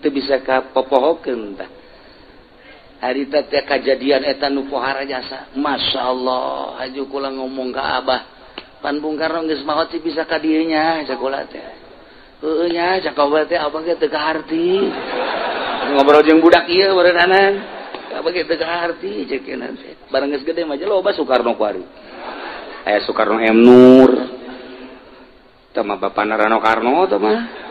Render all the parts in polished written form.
Teu bisa kapopohokeun tah. Harita teh kajadian eta nu pohara jasa. Masya Allah, haju kula ngomong ka Abah. Pan Bung Karno geus maot sih bisa ka dieu nya cak kula teh. Heueuh nya cak abah teh, abah ge teu kaharti. Ngobrol jeung budak ieu beureunanan. Abah ge teu kaharti cek teh. Barang geus gede mah loba Soekarno kuari. Aya Soekarno M Nur. Tah mah bapana Rano Karno tah mah.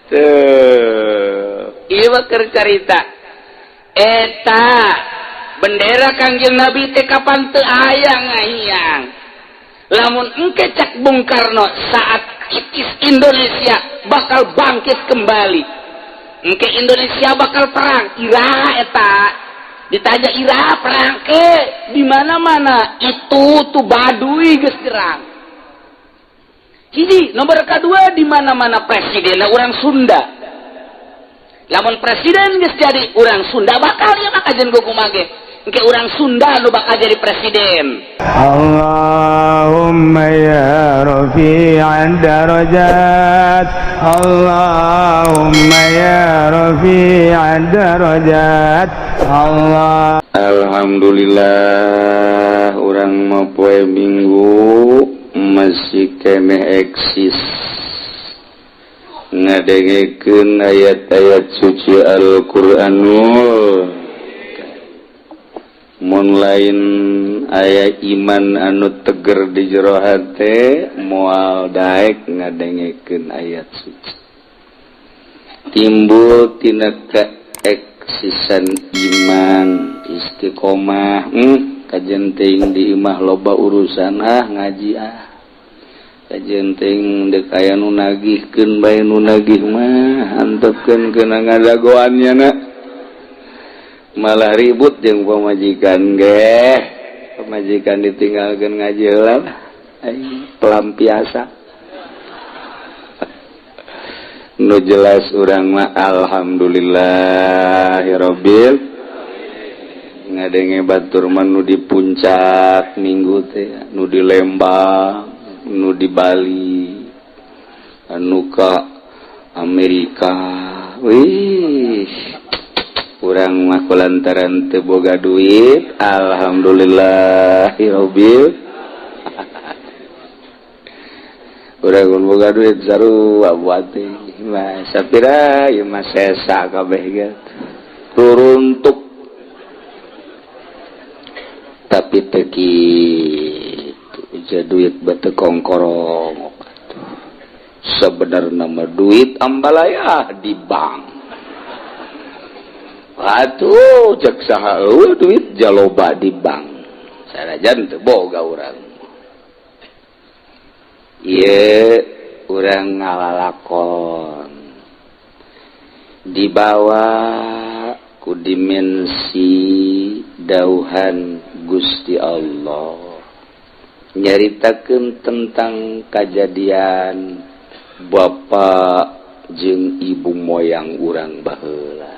Tuh, ieu mah keur carita. Eta bendera Kangjeng Nabi teh kapan teu aya ngahiyang. Lamun engke cak Bung Karno saat itis Indonesia bakal bangkit kembali. Engke Indonesia bakal perang. Iraha eta? Ditanya iraha perang ke? Di mana-mana itu tuh Baduy geus nyerang. Hiji, nomor kedua di mana-mana presiden orang Sunda. Lamun presiden geus jadi orang Sunda bakal ya maka jeung kumaha ge. Engke orang Sunda nu bakal jadi presiden. Allahumma ya rafi'ad darajat, Allahumma ya rafi'ad darajat, Allah. Alhamdulillah urang mah poe Minggu masih keneh eksis ngadengekeun ayat-ayat suci Al-Qur'anul. Mun lain aya iman anu teger di jero hate, moal daek ngadengekeun ayat suci. Timbul tina keeksisan iman istiqomah. Kajen teuing di imah loba urusan, ah ngaji, ah kajen teuing deuk aya nu nagihkeun bae, nu nagih mah antepkeun keuna ngadagoannya na malah ribut jeung pamajikan ge. Pamajikan ditinggalkeun, ngaji heula lah, pelampiasa. Nu jelas urang mah alhamdulillahirabbil ngadenge batur mah nu di Puncak Minggu teh, nu di Lembang, nu di Bali, anu ka Amerika. Wih, urang mah kulantaran teu boga duit, alhamdulillahirabbil urang mun boga duit sarua buat teh mah sapira ieu mah sesa kabeh ge ruruntuk. Tapi teu kitu ja, duit bete kongkorong. Sebenarnya mah duit ambalaya di bank. Atuh cek saha eueuh duit jaloba di bank, sanajan teu boga urang. Ieu urang ngalalakon dibawa ku dimensi dauhan Gusti Allah, nyaritakeun tentang kajadian bapak jeung ibu moyang urang baheula.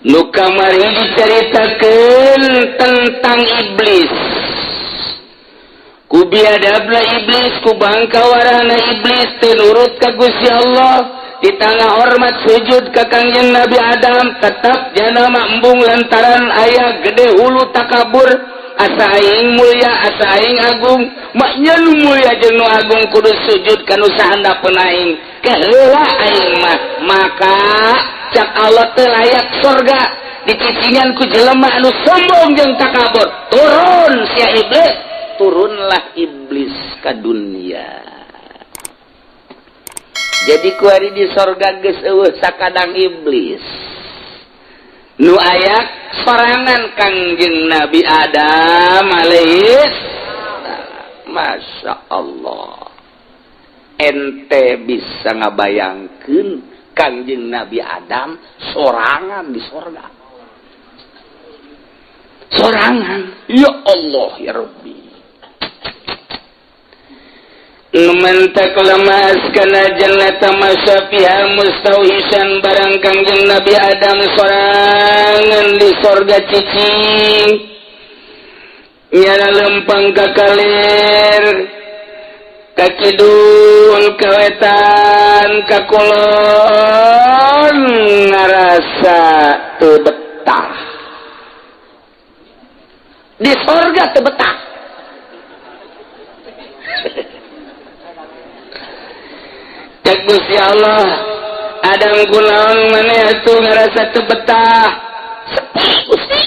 Nu kamari diceritakeun tentang iblis, ku biadabna iblis, ku bangkawarana iblis, teu nurut ka Gusti Allah, di tanah hormat sujud ka Kangjeng Nabi Adam, tetap jana embung lantaran aya gede hulu takabur, asa aing mulia, asa aing agung. Maknya nu mulia jeung nu agung kudu sujud ka nu sahandapeun aing, keheula aing mah. Maka cak Allah teu layak sorga dicicingan ku jelema anu sombong jeung takabur. Turun sia iblis, turunlah iblis ka dunia. Jadi kuari di sorga geus eueuh sakadang iblis, nu aya sorangan Kangjeng Nabi Adam alaihis. Masya Allah, ente bisa ngabayangkeun Kangjeng Nabi Adam sorangan di sorga, sorangan? Ya Allah ya Rabbi. Numentak lemas kana jannata masya fiha mustauhisan, barang Kangjeng Nabi Adam sorangan di sorga cicing, nyala lempang ka kaler. Ka kidul, ka wetan, ka kulon, ngarasa teu betah di sorga, teu betah. Cek Gusti Allah, "Adam, kunaon maneh atuh ngarasa teu betah?" "Sepi, Gusti."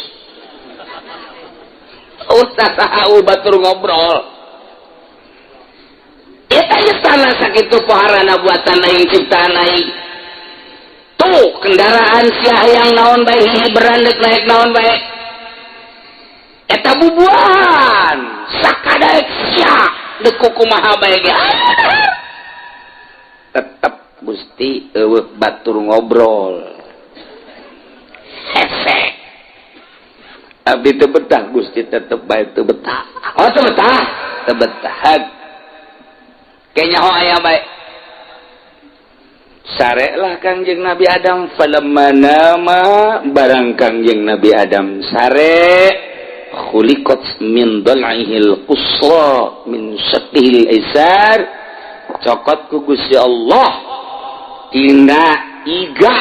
Ustaz batur ngobrol. Eta istana sakitu poharana buatan aing, ciptaan aing. Tuh kendaraan sia yang naon bae, berandek naik naon bae. Eta bubuahan sakadaek sia deuk kumaha bae ge. Tetep, Gusti, euweuh batur ngobrol. Hese. Abdi teu betah, Gusti, tetep bae teu betah. Oh, teu betah? Teu betah. Kayaknya ho aya bae. Sarelah Kangjeng Nabi Adam. Falamma nama, barang Kangjeng Nabi Adam sare, khuliqat min dal'ihil qusra min syaqqihil aisar, cokot ku Gusti Allah tina iga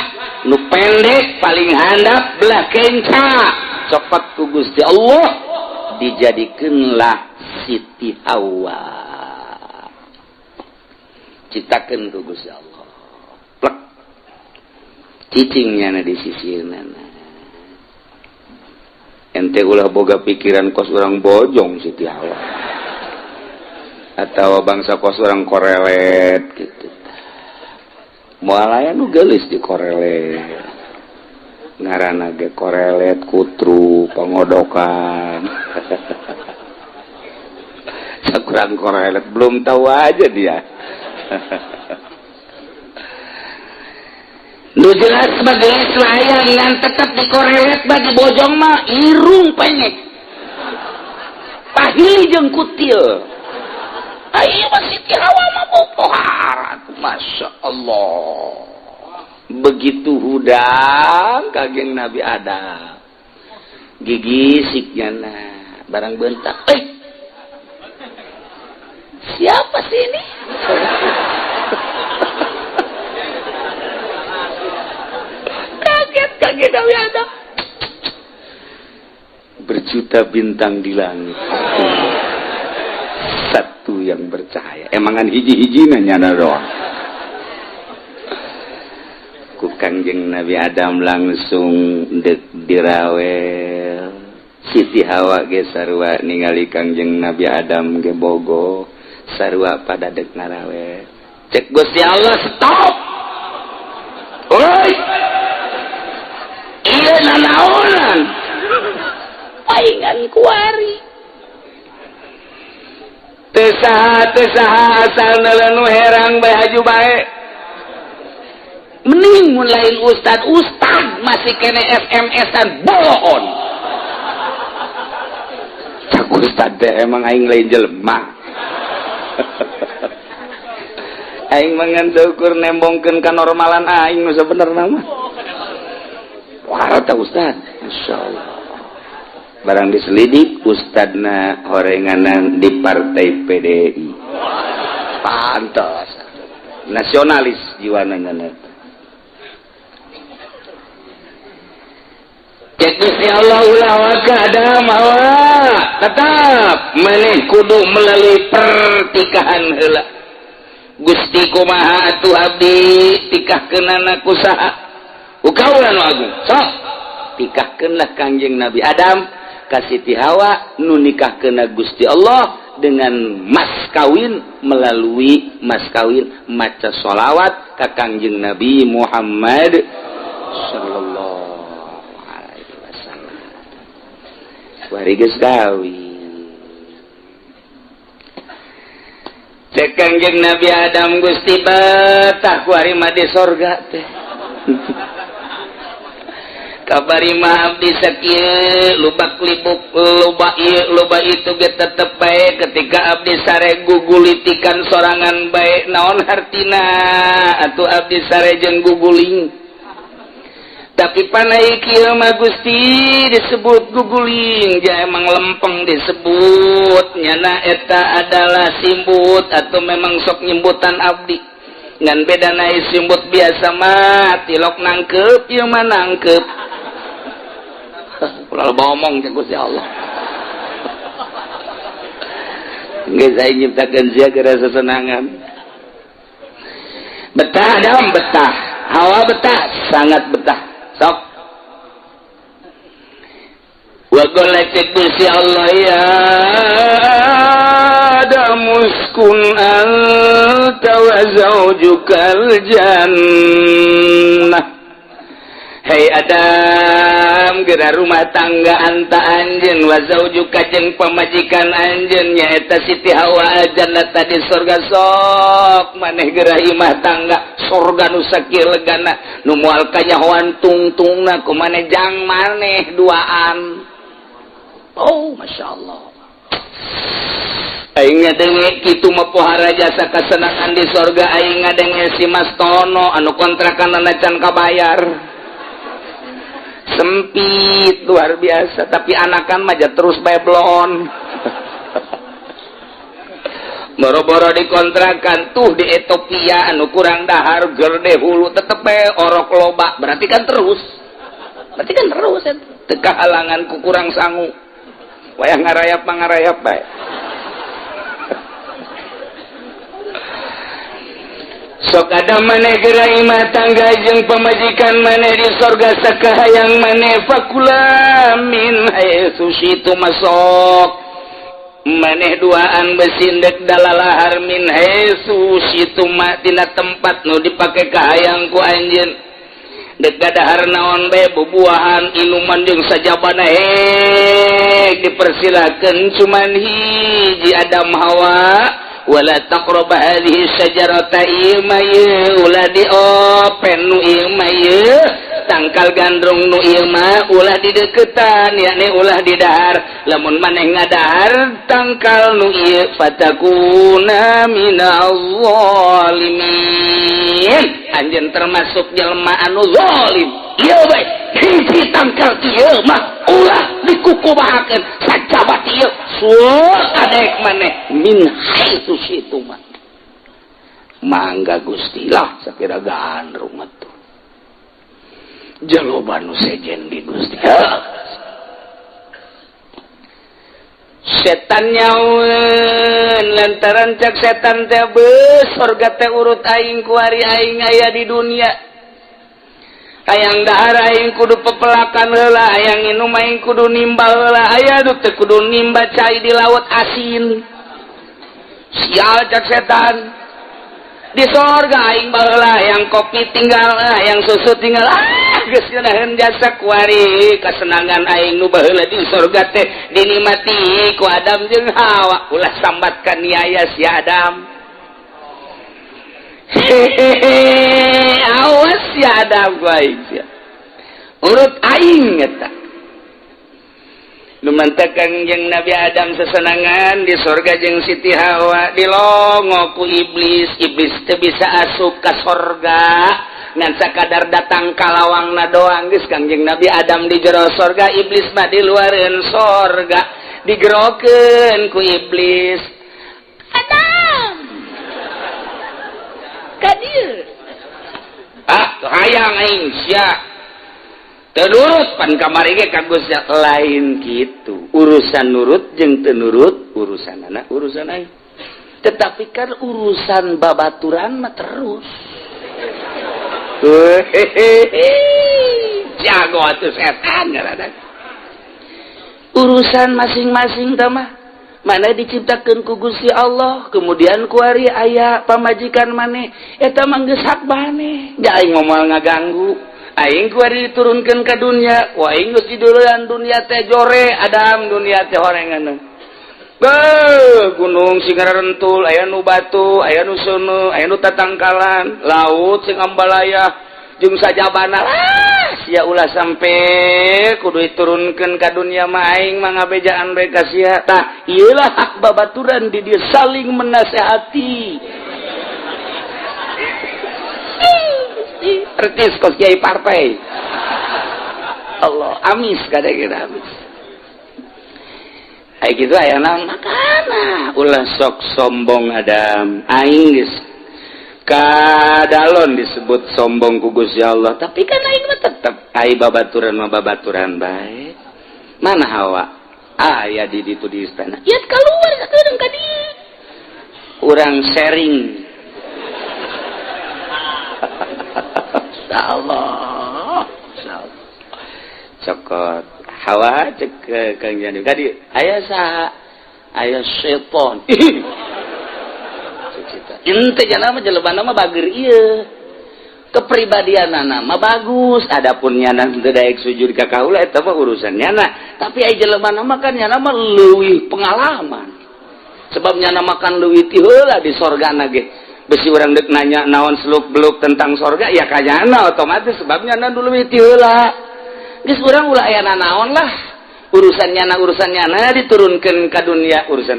nu pendek paling handap belah kenca, cokot ku Gusti Allah, dijadikanlah Siti Hawa. Ciptakeun ku Gusti Allah, plek, cicingnya di sisi nana. Ente ulah boga pikiran kos orang bojong Siti Hawa atau bangsa kos orang korelet gitu. Moal aya nu geulis di korelet, ngaranna ge korelet, kutru pangodokan. Sakurang korelet, belum tahu aja dia. Nu jelas sebagai layang ngan tetap dikorelet bagi bojong mah irung penyek, pahili jeung kutil. Ayo, masih Hawa mah pohara. Masya Allah, begitu hudang kageng Nabi Adam, gigisiknya. Nah, barang bentak, "Eh, siapa sih ini?" Kaget kaget Nabi Adam. Berjuta bintang di langit, satu yang bercahaya. Emangan hiji-hiji nanya doang. Ku Kangjeng Nabi Adam langsung dek dirawel Siti Hawa ge. Sarua ningali Kangjeng Nabi Adam ge bogo, sarua pada dek ngarawel. Cek Gusti Allah, "Stop! Oi, iya, nanaonan paingan kuari?" Teu saha, teu saha, asal nu herang bae, haju bae. Mending mun lain ustad, ustad masih kene SMS-an bohon. Cak ustad teh, emang aing lain jelema? Aing mangan seukur nembongkeun kanormalan aing nu sabenerna mah. Wah, tah ustad, insyaallah. Barang diselidik, ustadna horenganan di partai PDI. Pantas nasionalis jiwana nya. Cek Gusti Allah, "Ulah waka, Adam, Hawa, tetap maneh kudu melalui pertikahan heula." "Gusti, kumaha atuh abdi tikahkeunana ku saha?" "Ku kaula nu agung. Sok tikahkeunlah Kangjeng Nabi Adam ka Siti Hawa, nu nikahkeunna Gusti Allah dengan mas kawin, melalui mas kawin maca sholawat ka Kangjeng Nabi Muhammad sallallahu alaihi wasallam. Bari geus kawin, cek Kangjeng Nabi Adam, "Gusti, betah kuari mah di sorga teh. Kabari mah abdi sakieu lubak libuk, loba ieu loba itu ge tetep bae. Ketika abdi sare gugulitikan sorangan bae. Naon hartina atuh abdi sare jeung guguling?" Tapi panai kieu mah Gusti disebut guguling, ja emang lempeng disebut nyana eta adalah simbut atau memang sok nyimbutan abdi. Ngan beda na simbut biasa mah tilok nangkep, ieu mah nangkep. Ulah ngomong cek Gusti Allah. Geus aing nyiptakeun sia gara sesenangan. Betah dalam betah, hawa betah, sangat betah. Sok. Wa qala cek Gusti Allah ya Adam uskun anta wa zaujukal jannah. Hei Adam, geura rumah tangga anta anjeun wa zaujuka jeung pamajikan anjeun nyaeta Siti Hawa al-jannata di surga. Sok maneh geura imah tangga surga nu sakieu legana nu moal kanyahoan tungtungna ku maneh jang maneh duaan. Oh, Masya Allah. Aing ngadenge kitu mah pohara jasa kasenangan di surga. Aing ngadenge si Mas Tono anu kontrakanana can kabayar. Sempit luar biasa, tapi anakan mah terus bae bloon. Boro-boro dikontrakan tuh di Ethiopia anu kurang dahar gerde hulu tetep bae orok loba, berarti kan terus. Berarti kan terus teu kahalangan ku kurang sangu. Wayah ngarayap mah ngarayap bae. Sok ada maneh geura imah tangga jeung pamajikan maneh di sorga sakahayang maneh fakula min haitsu syi'tum masok maneh duaan besindek dalalahar min haitsu syi'tum tina tempat nu dipake kahayang ku anjeun dek gadahar naon bae bubuahan inuman jeung sajabana hek dipersilakeun cuman hiji Adam Hawa wala taqrab hadhihi syajarata ima ye ulah diopen nu ieu mah ye tangkal gandrung nu ieu mah ulah dideketan yakni ulah didahar lamun maneh ngadahar tangkal nu ieu fatakuna minaz zalimin anjeun termasuk jelema anu zalim ieu bae hiji tangkal ieu mah ulah dikukumahakeun sajabat ieu suur adek maneh min haitsu syi'tum mangga Gusti lah sakira gandrung atuh jaloba nu sejen di Gusti. Setan nyaun lantaran cak setan teh beus sorga teh urut aing kuari aing aya di dunia. Hayang dahar aing kudu pepelakan heula, hayang inum aing kudu nimba heula, aya nu teu kudu nimba cai di laut asin. Sial cak setan. Di sorga aing baheula hayang kopi tinggal, hayang susu tinggal. Ah, geus ngeunaheun jasa kuari kasenangan aing nu baheula di sorga teh dinikmati ku Adam jeung Hawa. Ulah sambat ka niaya si Adam. Hehehe, awas ya Adam aing sia. Urut aing eta. Nu mantekan jeung Nabi Adam sesenangan di sorga jeung Siti Hawa dilongo ku iblis. Iblis teu bisa asup ka sorga ngan sakadar datang ka lawangna doang geus Kangjeng Nabi Adam di jero sorga, iblis mah di luareun sorga digerokeun ku iblis. Adam ka dieu ah teu hayang aing sia teu nurut pan kamari ge ka Gusti lain kitu urusan nurut jeung teu nurut urusan anak urusan aing tetapi kan urusan babaturan mah terus. Jago atuh setan ngaranna. Urusan masing-masing tah mah mana diciptakeun ku Gusti Allah kemudian kuari aya pamajikan maneh eta mah geus hak maneh ja aing moal ngaganggu aing kuari diturunkeun ka dunya ku aing geus diduluan dunya teh jore Adam dunya teh horengan. Beuh, gunung sing rentul aya nu batu aya nu seuneu aya nu tatangkalan laut sing ambalaya jeung sajabana lah sia ulah sampe kudu diturunkeun ka dunya mah aing mah ngabejaan bae ka sia. Tah ieu lah hak babaturan di dieu saling menasehati. Artis kos kiai partai. Allah amis kadang amis. Kayak gitu aya naon, makana ulah sok sombong Adam. Aing geus kadalon disebut sombong ku Gusti Allah, tapi kan aing mah tetep ai babaturan mah babaturan bae. Mana Hawa? Aya di ditu di istana. Ya keluar sakedeung ka dieu. Urang sharing. Allah. Cokot Hawa cek Kang Jani tadi aya saha? Aya setan. Ente jana mah jelema mah bager ieu. Kepribadianana mah bagus, adapun nyana teu daek sujud ka kaula eta mah urusan nyana. Tapi ai jelema mah kan nyana mah leuwih pengalaman. Sebab nyana makan leuwih ti heula di sorgana ge. Besi urang dek nanya naon seluk beluk tentang sorga ya kanyana otomatis sebab nyana leuwih ti heula. Geus urang ulah aya nanaon lah. Urusan nyana diturunkeun ka dunia, urusan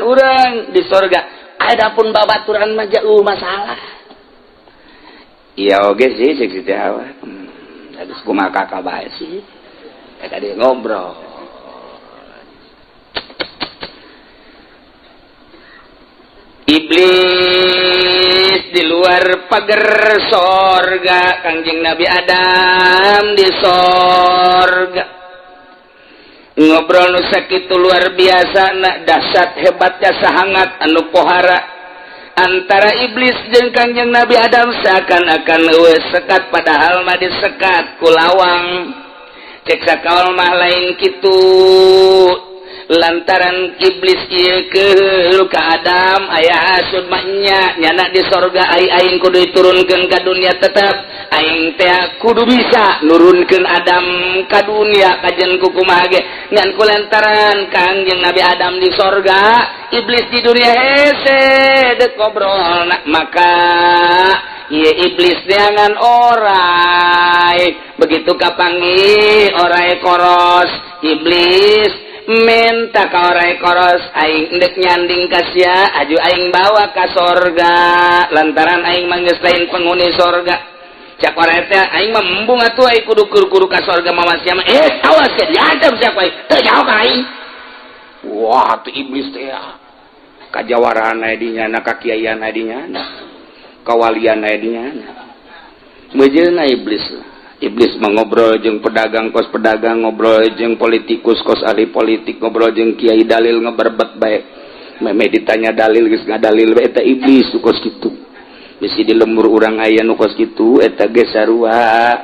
urang di sorga. Adapun babaturan mah jauh masalah. Iya oge sih cek Siti Hawa. Geus kumaha kakak bae sih. Ya tadi ngobrol. Iblis di luar pagar sorga, Kangjeng Nabi Adam di sorga. Ngobrol nu sakitu luar biasa na dahsyat hebatnya sahangat anu pohara antara iblis jeung Kangjeng Nabi Adam seakan-akan eueuh sekat padahal mah disekat ku lawang. Cek sakaol mah lain kitu. Lantaran iblis ieu keul ka Adam aya hasud mah nya nyana di sorga ai aing kudu diturunkeun ka dunia tetep aing teh kudu bisa nurunkeun Adam ka dunia kajen ku kumaha ge ngan ku lantaran Kangjeng Nabi Adam di sorga iblis di dunia hese dek ngobrol maka ieu iblis neangan orai begitu kapanggih orai koros iblis minta ka orai koros aing ndek nyanding ka sia aju aing bawa ka sorga lantaran aing mah geus lain penghuni sorga. Cak orai teh aing mah embung atuh aing kudu kur-kuru ka sorga mawa sia mah awas sia diancam sia ku aing teu jauh ka aing. Wah tuh iblis teh kajawaraan aya di nyana, kakiaian aya di nyana, kawalian aya di nyana. Mejeuna iblis lah. Iblis mengobrol jeung pedagang kos pedagang, ngobrol jeung politikus kos ahli politik, ngobrol jeung kiai dalil ngeberbet bae. Meme ditanya dalil geus ngadalil bae eta iblis kos kitu. Bisi di lembur urang aya nu kos kitu eta ge sarua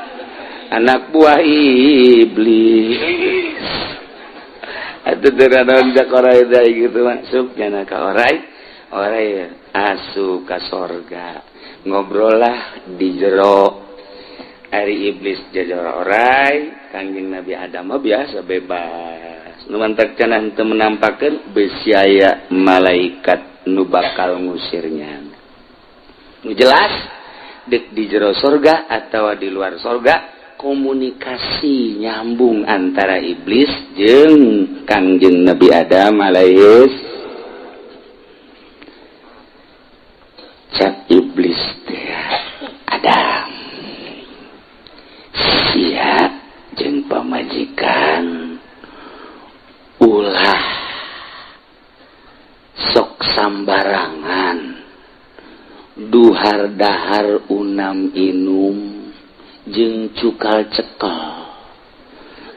anak buah iblis. Atuh teu naon cak orai teh gitu masuk nyana ka orai, orai asup ka sorga. Ngobrol lah di jero. Ari iblis jajara orai, Kangjeng Nabi Adam mah biasa bebas. Nu mantak cenah teu menampakeun besi aya malaikat nu bakal ngusirnya. Nu jelas dek di jero sorga atau di luar sorga komunikasi nyambung antara iblis jeung Kangjeng Nabi Adam alaihis. Cak iblis teh Adam sia jeung pamajikan ulah sok sambarangan duhar dahar unam inum jeung cukal cekel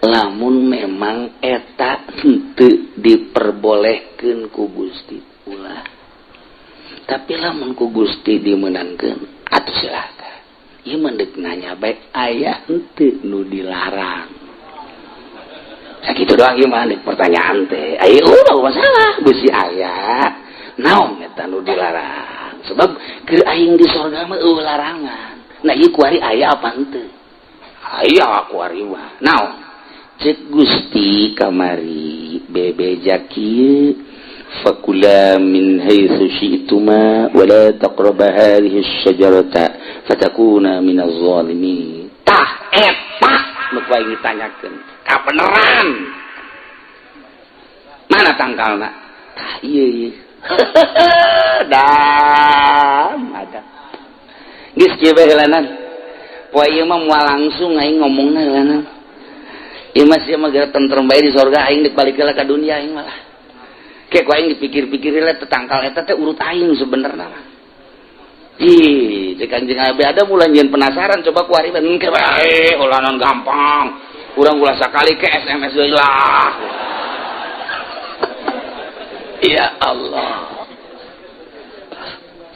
lamun memang eta henteu diperbolehkeun ku Gusti ulah, tapi lamun ku Gusti dimeunangkeun atuh silakan. Ieu mah deuk nanya bae aya henteu nu dilarang. Sakitu doang ieu mah deuk pertanyaan teh. Aya ulah masalah beusi aya naon eta nu dilarang. Sebab keur aing di sorga mah eueuh larangan. Nah ieu kuari aya apa henteu? Aya kuari mah. Naon? Cek Gusti kamari bebeja kieu fakula min haitsu syi'tuma wa la taqraba hadhihi asy-syajarata fatakuna minaz zalimin. Tah eta nu ku aing ditanyakeun kabeneran. Mana tangkalna? Tah ieu ieu. Dam ada. Geus kieu bae heulanan. Poe ieu mah moal langsung aing ngomongna heulanan. Ieu mah sia mah geura tentrem bae di sorga, aing dek balik heula ka dunia aing malah. Kayak ku aing dipikir-pikir lah, tetangkal eta teh urut aing sebenarnya mah. Ih, cek Kanjeng Nabi ada mulai nyieun penasaran, coba ku ari engke bae ulah non gampang. Urang ulah sakali ke SMS deui lah. Ya Allah.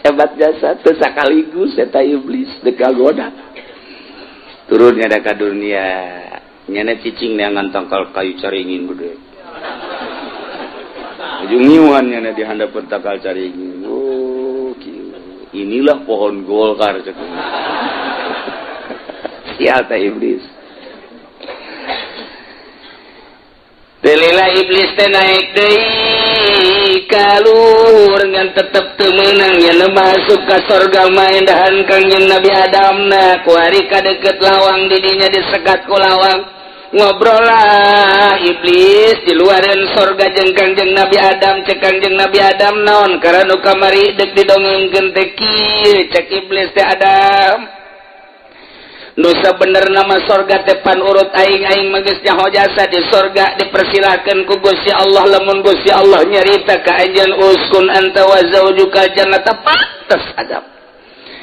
Hebat jasa teu sakaligus eta iblis dek kagoda. Turunnya ada ka dunia. Nyana cicing neangan tangkal kayu caringin gede. Ujung ngiwan nyana di handap tangkal caringin. Oh, kieu. Inilah pohon Golkar cek. Sial teh iblis. Delila iblis teh naik deui ka luhur ngan tetep teu meunang, nya masuk ka sorga mah endahan Kangjeng Nabi Adam na. Kuari ka deket lawang didinya disekat ku lawang, ngobrol lah iblis di luaran sorga jeung Kangjeng Nabi Adam. Cek Kangjeng Nabi Adam, "Naon karena nu kamari dek didongengkeun teh?" Kieu cek iblis teh, "Adam, Nusa bener nama sorga depan urut aing. Aing mah geus nyaho jasa di sorga dipersilahkan ku Gusti Allah. Lamun Gusti Allah nyarita ka anjeun, 'Uskun anta wa zaujuka jannata,' pantes Adam.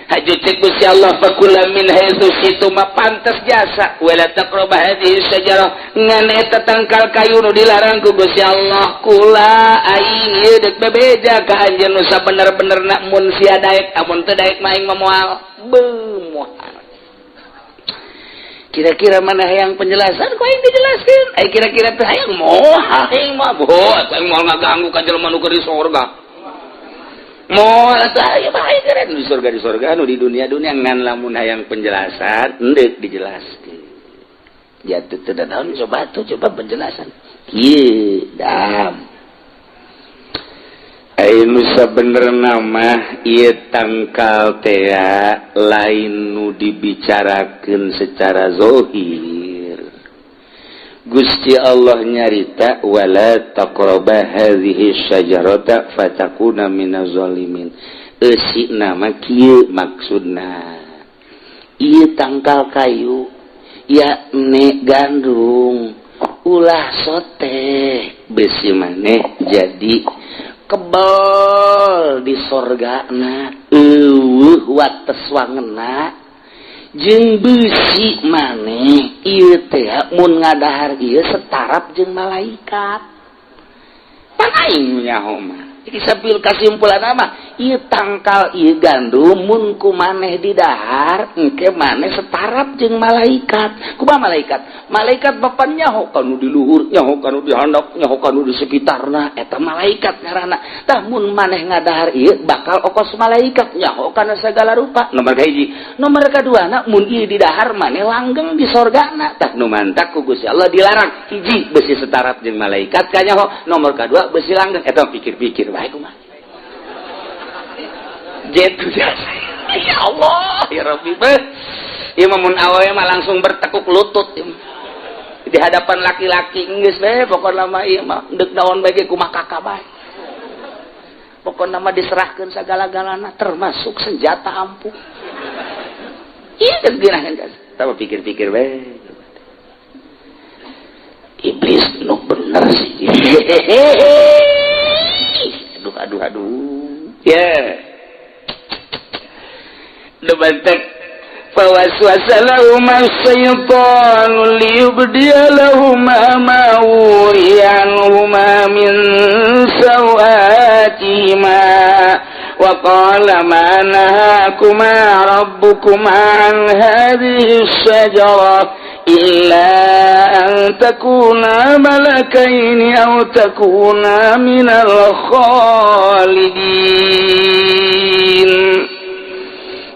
Haju cek Gusti Allah, 'Fakula min haitsu syi'tuma,' pantes jasa. 'Wala taqrabu hadhihi syajarah,' ngan eta tangkal kayu nu dilarang ku Gusti Allah. Kula aing ieu deuk bebeja ka anjeun nu sabener-bener na, mun sia daek. Amun teu daek mah aing mah moal moal." Kira-kira mana yang penjelasan kok yang dijelaskan? Ay, kira-kira teh hayang moal aing mah boh, aing moal ngaganggu ka jelema nu keur di sorga. Moal atuh aya bae keren di surga, di surga, nu di dunia dunia. Ngan lamun hayang penjelasan endek dijelaskeun. Ya teu teu naon, coba tuh, coba penjelasan kieu, Dam. Ai nu sabenerna mah ieu tangkal tea lain nu dibicarakeun secara zohir. Gusti Allah nyarita, 'Wala taqraba hadhihi syajarata fatakuna minaz zalimin.' Eusi nama kieu maksudna, ieu tangkal kayu yakni gandum, ulah sote besi maneh jadi kebel di sorgana, eueuh wates wangena jeung besi maneh ieu teh mun ngadahar ieu setarap jeung malaikat. Pan aing nyaho mah. Jadi sambil kesimpulan mah ieu tangkal ieu gandum mun ku maneh didahar, engke maneh setarap jeung malaikat. Kumaha malaikat? Malaikat bapak nyaho kanu di luhur, nyaho kanu di handap, nyaho kanu di sekitarna, eta malaikat ngaranna. Tah, mun maneh ngadahar ieu bakal okos malaikat, nyaho kana segala rupa. Nomor kahiji, nomor kadua na, mun ieu didahar maneh langgeng di sorgana. Tah, nu mantak ku Gusti Allah dilarang, hiji besi setarap jeung malaikat kanyaho, nomor kadua besi langgeng. Eta pikir-pikir bae kumaha jetu jasa. Ya Allah, ya Rabbi, beh. Ieu mah mun awewe mah langsung bertekuk lutut ieu mah di hadapan laki-laki. Geus bae pokona mah, ieu mah deuk naon bae ge kumaha kakak bae. Pokona mah diserahkeun sagala-galana, termasuk senjata ampuh. Ieu geus geunaheun jasa. Tah, pikir-pikir bae. Iblis nu bener sih. Aduh, aduh, aduh. Ya. Yeah. Bentek فوسوس لهما الشيطان ليبدي لهما ما وري عنهما من سوآتهما وقال ما نهاكما ربكما عن هذه الشجرة إلا أن تكونا ملكين أو تكونا من الخالدين.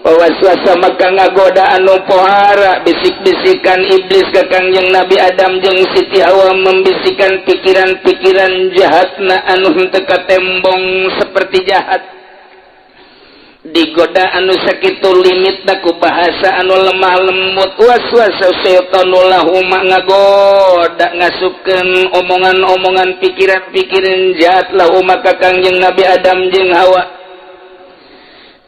Waswasa maka ngagoda anu pohara, bisik-bisikan iblis ke Kangjeng Nabi Adam jeung Siti Hawa, membisikan pikiran-pikiran jahatna anu henteu tembong seperti jahat. Digoda anu sakitu limit ku bahasa anu lemah lembut. Waswasa syaitanu lahuma, ngagoda, ngasupkeun omongan-omongan, pikiran-pikiran jahat, lahuma ka Kangjeng Nabi Adam jeung Hawa.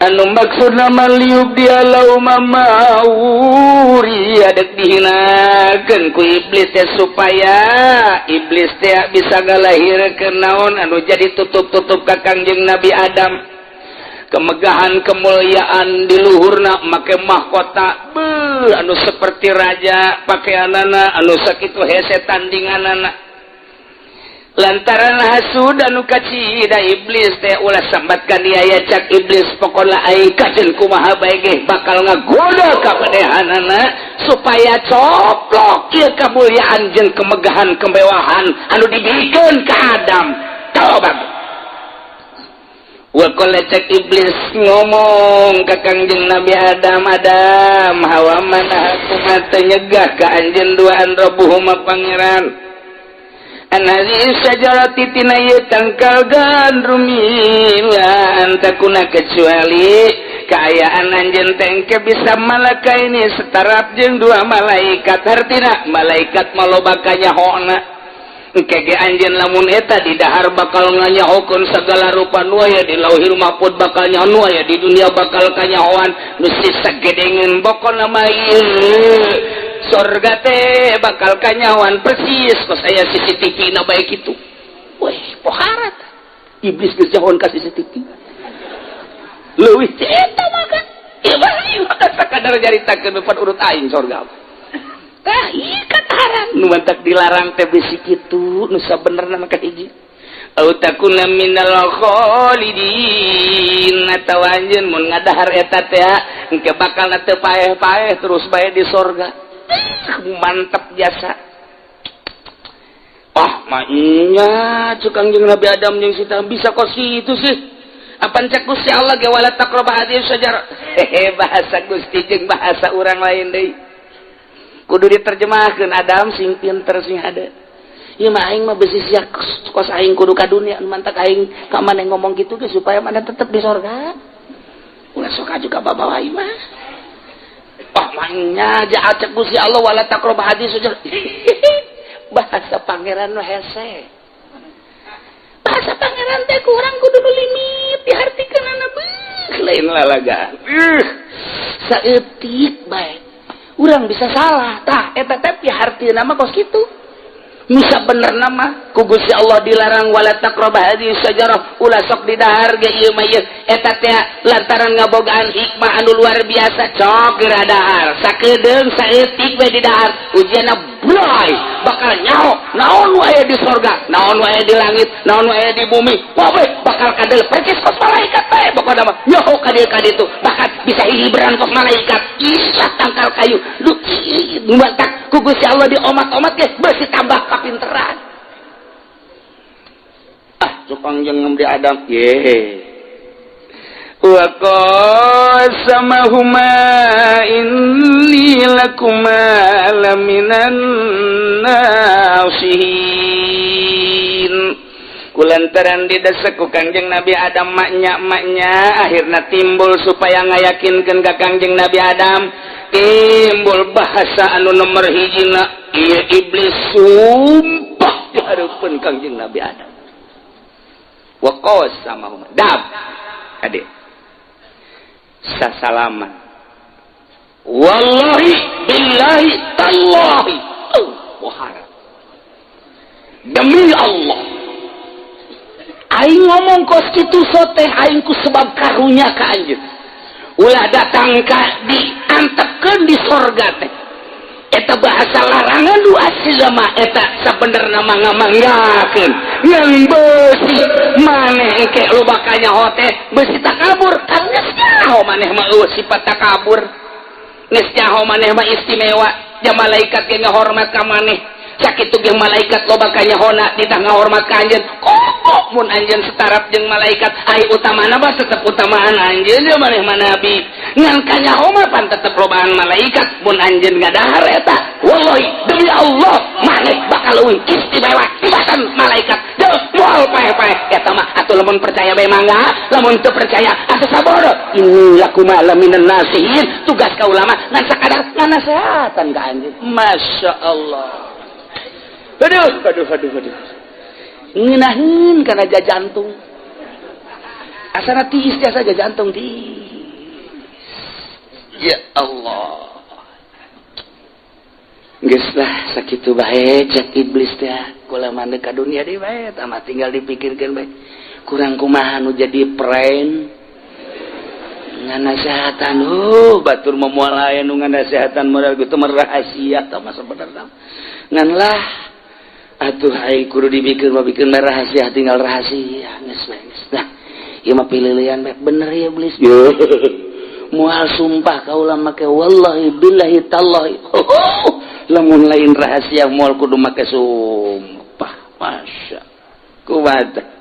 Anu maksudna mah liyubdiya lahuma ma wuriya, dek dihinakeun ku iblis teh supaya iblis teh bisa ngalahirkeun naon anu jadi tutup-tutup ka Kangjeng Nabi Adam, kemegahan, kemuliaan di luhurna, make mahkota beuh anu seperti raja, pakaianana anu sakitu hese tandinganana. Lantaran hasud anu kacida iblis teh, ulah sambatkan dia ya, cak iblis, pokokna aing kajen kumaha bae ge bakal ngagoda ka manehanana supaya coplok ieu kemuliaan jeung kemegahan, kemewahan anu dibikeun ka Adam. Tobat. Wa qala, cek iblis ngomong ka Kangjeng Nabi Adam, "Adam, Hawa, ma nahakuma, teu nyegah ka anjeun duaan rabbuhuma, pangeran, an hadhihi syajarati, tina ieu tangkal gandrum, illa an takuna, kecuali kaayaan anjeun teh engke bisa malakaini, setaraf jeung dua malaikat." Hartina malaikat maloba kanyahona. Engke ge anjeun lamun eta di dahar bakal nganyahokeun segala rupa nu aya di Lauhil Mahfud, bakal nyaho nu aya di dunia, bakal kanyahoan nu sisa gedengeun. Pokona mah ieu sorga teh bakal kanyahoan persis kos aya CCTV na bae kitu. Weh, pohara iblis geus nyahoan ka CCTV leuwih ti eta mah kan. Ieu mah ieu mah sakadar nyaritakeun depan urut aing sorga. Tah, ieu kataran nu mantak dilarang teh bisi kitu nu sabenerna mah kahiji. Au takuna minal khalidin, atawa anjeun mun ngadahar eta teh engke bakal teu paeh-paeh, terus bae di sorga. Mantap jasa. Ah, maknya cek Kangjeng Nabi Adam jeung Siti, bisa kos kitu sih? Apan cek Gusti Allah ge wala taqrabu hadhihi syajarah. Hehe, bahasa Gusti jeung bahasa urang lain deui, kudu diterjemahkeun. Adam sing pinter, sing hade. Ieu mah aing mah besi sia kos aing kudu ka dunia, mantak aing ka maneh ngomong kitu ge supaya maneh tetep di sorga, ulah sok aju ka babawa ieu mah. Oh, maknya jahat cek Gusti Allah wala taqrabu hadhihi syajarah. Bahasa pangeran nu hese, bahasa pangeran teh kurang kudu nu limit dihartikeunana, beuh lain lalagaan, saeutik bae urang bisa salah. Tah, eta teh pihartieuna mah kos kitu. Nu sabenerna mah ku Gusti Allah dilarang wala taqrabu hadhihi syajarah, ulah sok didahar ge ieu mah ieu eta teh lantaran ngabogaan hikmah anu luar biasa. Cok geura dahar sakedeung saeutik we didahar, ujianna bloy, bakal nyaho naon nu aya di sorga, naon nu aya di langit, naon nu aya di bumi. Wah, we bakal kadel percis kos malaikat bae. Pokona mah nyaho ka dieu ka ditu, bahkan bisa hihiberan kos malaikat, isa tangkal kayu lu matak ku Gusti Allah diomat-omat ge beusi tambah kapinteran. Ah, cek Kangjeng Nabi Adam ye, wa qasamahuma inni lakuma laminan nasihin. Kulantaran didesak ku Kangjeng Nabi Adam, maknya maknya, akhirnya timbul supaya ngayakinkeun ka Kangjeng Nabi Adam, timbul bahasa anu nomor hijina. Ieu iblis sumpah di hareupeun Kangjeng Nabi Adam, wa qasamahuma dab ade sasalaman, wallahi billahi tallahi, oh, wahara, demi Allah aing ngomong kos kitu teh aing ku sebab karunya ka anjeun, ulah datang ka diantepkeun di sorga teh. Eta bahasa larangan du asli mah eta sabenerna mah ngamanggakeun ngan beusi maneh engke loba kanyaho teh beusi takabur kan. Geus nyaho maneh mah eueuh sifat takabur, geus nyaho maneh mah istimewa, ja malaikat ge ngahormat ka maneh. Sakitu ge malaikat loba kanyahona ditah ngahormat ka anjeun. Kok mun anjeun setaraf jeung malaikat, ai utamana mah tetep utamaan anjeun, ya maneh mah nabi, ngan kanyaho mah pan tetep lobaan malaikat. Mun anjeun ngadahar eta, wallahi, demi Allah, maneh bakal leuwih istimewa tibatan malaikat deuk moal paeh-paeh. Eta mah atuh lamun percaya bae mangga, lamun teu percaya atuh sabodo. Inni lakuma laminan nasihin. Tugas ka ulama ngan sakadar nganasehatan ka anjeun. Masya Allah, aduh aduh aduh aduh, ngeunaheun kana jantung, asana tiis tiasa jantung tiis. Ya Allah. Geus lah, sakitu bae cek iblis teh. Kula mah ka dunia deui bae, tah tinggal dipikirkeun bae. Kurang kumaha nu jadi friend nganasehatan, batur mah moal aya nu nganasehatan modal gitu mah, rahasia tah mah sebenarnya. Ngan lah atuh, ai kudu dipikir mah, bikin rahasia, tinggal rahasia, geus bae, geus. Nah, ieu mah pililian bae, bener ya iblis. Moal sumpah kaula make, wallahi, billahi, tallahi. Lamun lain rahasia moal kudu make sumpah. Masya kumaha.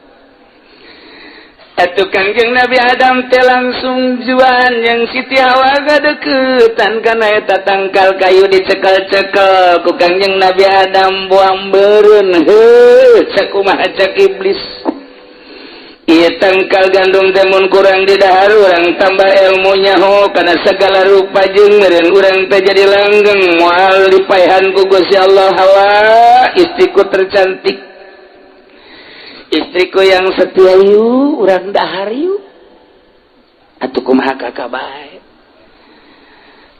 Atuh Kangjeng Nabi Adam teh langsung juan yang Siti Hawa gadeukeutan kana eta tangkal kayu, dicekel-cekel ku Kangjeng Nabi Adam, buang beureun. Heuh, sakumaha cek iblis? Ieu tangkal gandum teh mun kurang didahar, urang tambah ilmu nyaho kana segala rupa, jeung meureun urang teh jadi langgeng, moal dipaehan ku Gusti Allah. Hawa, istriku tercantik, istriku yang setia, yuk urang dahar yuk atuh. Kumaha kakak bae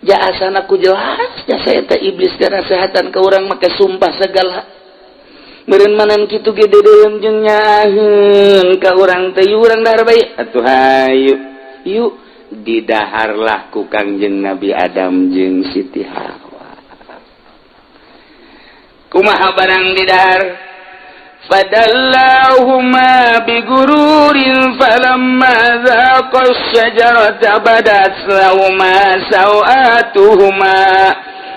jaasan, aku jelas ya saya teh iblis karena sehatan ke urang make sumpah segala. Meureun manan kitu ge deudeueun jeung nyaheun ka urang teh, yuk urang dahar bae atuh, hayu yuk. Didaharlah ku Kangjeng Nabi Adam jeung Siti Hawa. Kumaha barang didahar? فدلاهما بغرور، فلما ذاقا الشجرة بدت لهما سوآتهما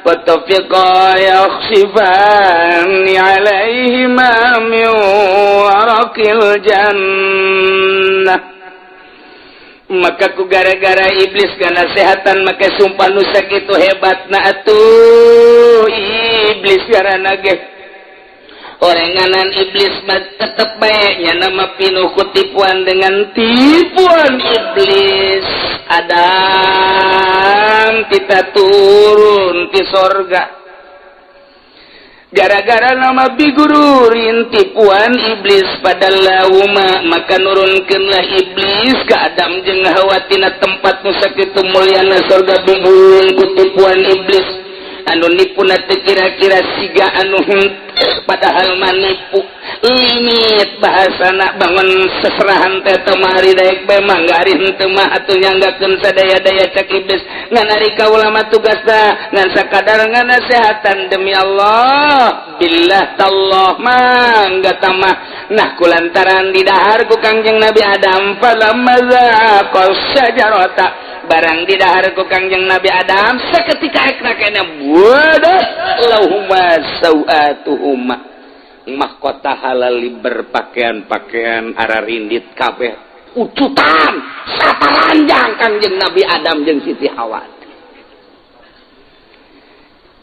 وطفقا يخصفان عليهما من ورق الجنة. Maka ku gara-gara iblis ngasehatan maka sumpah nu sakitu hebat na atuh iblis karena ge orenganan iblis mah tetep baiknya nama pinuh kutipuan. Dengan tipuan iblis, Adam kita turun di sorga gara-gara nama بغرور, tipuan iblis. فدلاهما, maka nurunkanlah iblis ke Adam jeung Hawa tina tempat nu sakitu mulyana sorga, بغرور, kutipuan iblis anu nipu teu kira-kira siga anu henteu, padahal manipu limit bahasana. Bangun seserahan teh teu mari daek bae mangga, ari henteu mah atuh nyanggakeun sadaya-daya cek iblis. Ngan ari kaula mah tugasna ngan sakadar nganasehatan, demi Allah, billah, tallah, mangga tamah. Nah, kulantaran didahar ku Kangjeng Nabi Adam, فلما ذاقا الشجرة, barang didahar ku Kangjeng Nabi Adam, seketika ekna kene بدت لهما سوآتهما, mahkota halal berpakaian-pakaian ararindit kabeh ucutan, sataranjang Kangjeng Nabi Adam jeung Siti Hawa.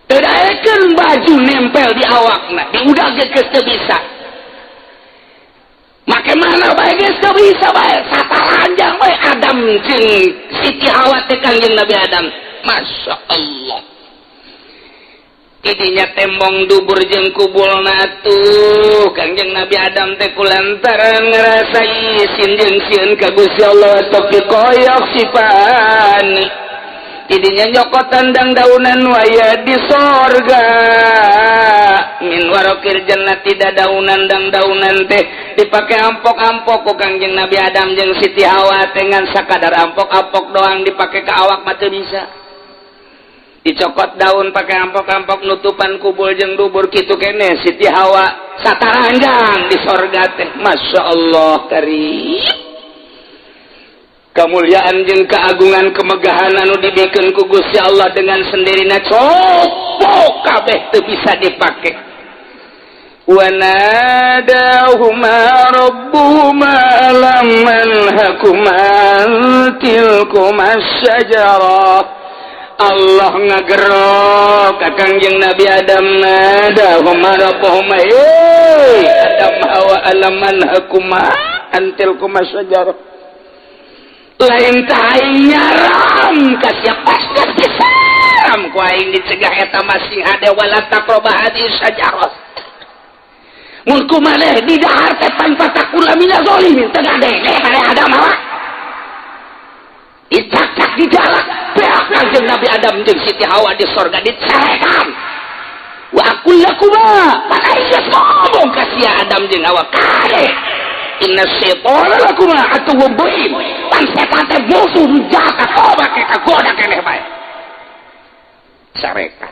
Teu daekeun baju nempel di awakna, diudag geus teu bisa. Make mana bae geus teu bisa bae, sataranjang bae Adam jeung Siti Hawa teh Kangjeng Nabi Adam. Masya Allah. Idinya tembong dubur jeung kubulna tuh Kangjeng Nabi Adam teh kulantaran ngerasa isin jeung sieun ka Gusti Allah, طفقا يخصفان, tidinya nyokot tandang daunan waya di sorga, من ورق الجنة, tidak daunan dang daunan teh dipakai ampok-ampok ku Kangjeng Nabi Adam jeung Siti Hawa. Dengan sakadar ampok-ampok doang, dipakai ke awak mah teu bisa. Dicokot daun pakai ampok-ampok, nutupan kubul jeung dubur kitu kene. Siti Hawa sataranjang di sorga teh. Masya Allah karim, kemuliaan jeung keagungan, kemegahan anu dibikeun ku Gusti Allah dengan sendirinya copok kabeh, teu bisa dipake. وناداهما ربهما ألم أنهكما عن تلكما الشجرة. Allah ngagerok ka Kangjeng Nabi Adam. ناداهما ربهما, hei Adam, Hawa, ألم أنهكما عن تلكما الشجرة. Lain aing nyaram ka siapa pisan ku aing dicegah eta masing hade, ولا تقربا هذه الشجرة, mun ku maneh di dahar teh pan فتكونا من الظالمين. Teu ngadenge maneh Adam Hawa, dicakak. Dijalak beak Kanjeng Nabi Adam jeung Siti Hawa di sorga dicarekan. Wa aqul lakuma, maka geus ngomong ka sia Adam jeung Hawa, kade, inna syaitana lakuma aduwwun mubin, pan setan teh musuh nu jahat, atoba ke kagoda keneh bae. Carekan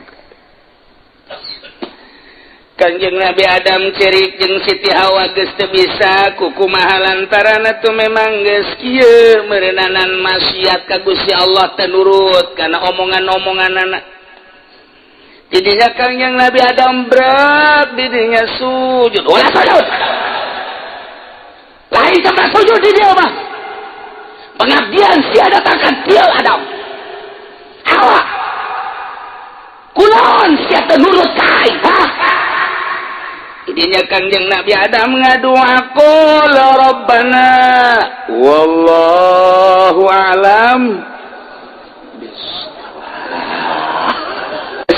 Kanjeng Nabi Adam cerik jeung Siti Hawa, geus teu bisa kukumaha lantaran atuh memang geus kieu meureunana maksiat ka Gusti Allah, teu nurut kana omongan-omonganana. Jadinya Kanjeng Nabi Adam berat didinya sujud, ulah sujud, lain sampai sujud di dia mah pengabdian sia datangkan dia Adam Hawa, kulon sia teu nurut ka aing, ha. Idinya Kangjeng Nabi Adam ngadua, qala rabbana wallahu a'lam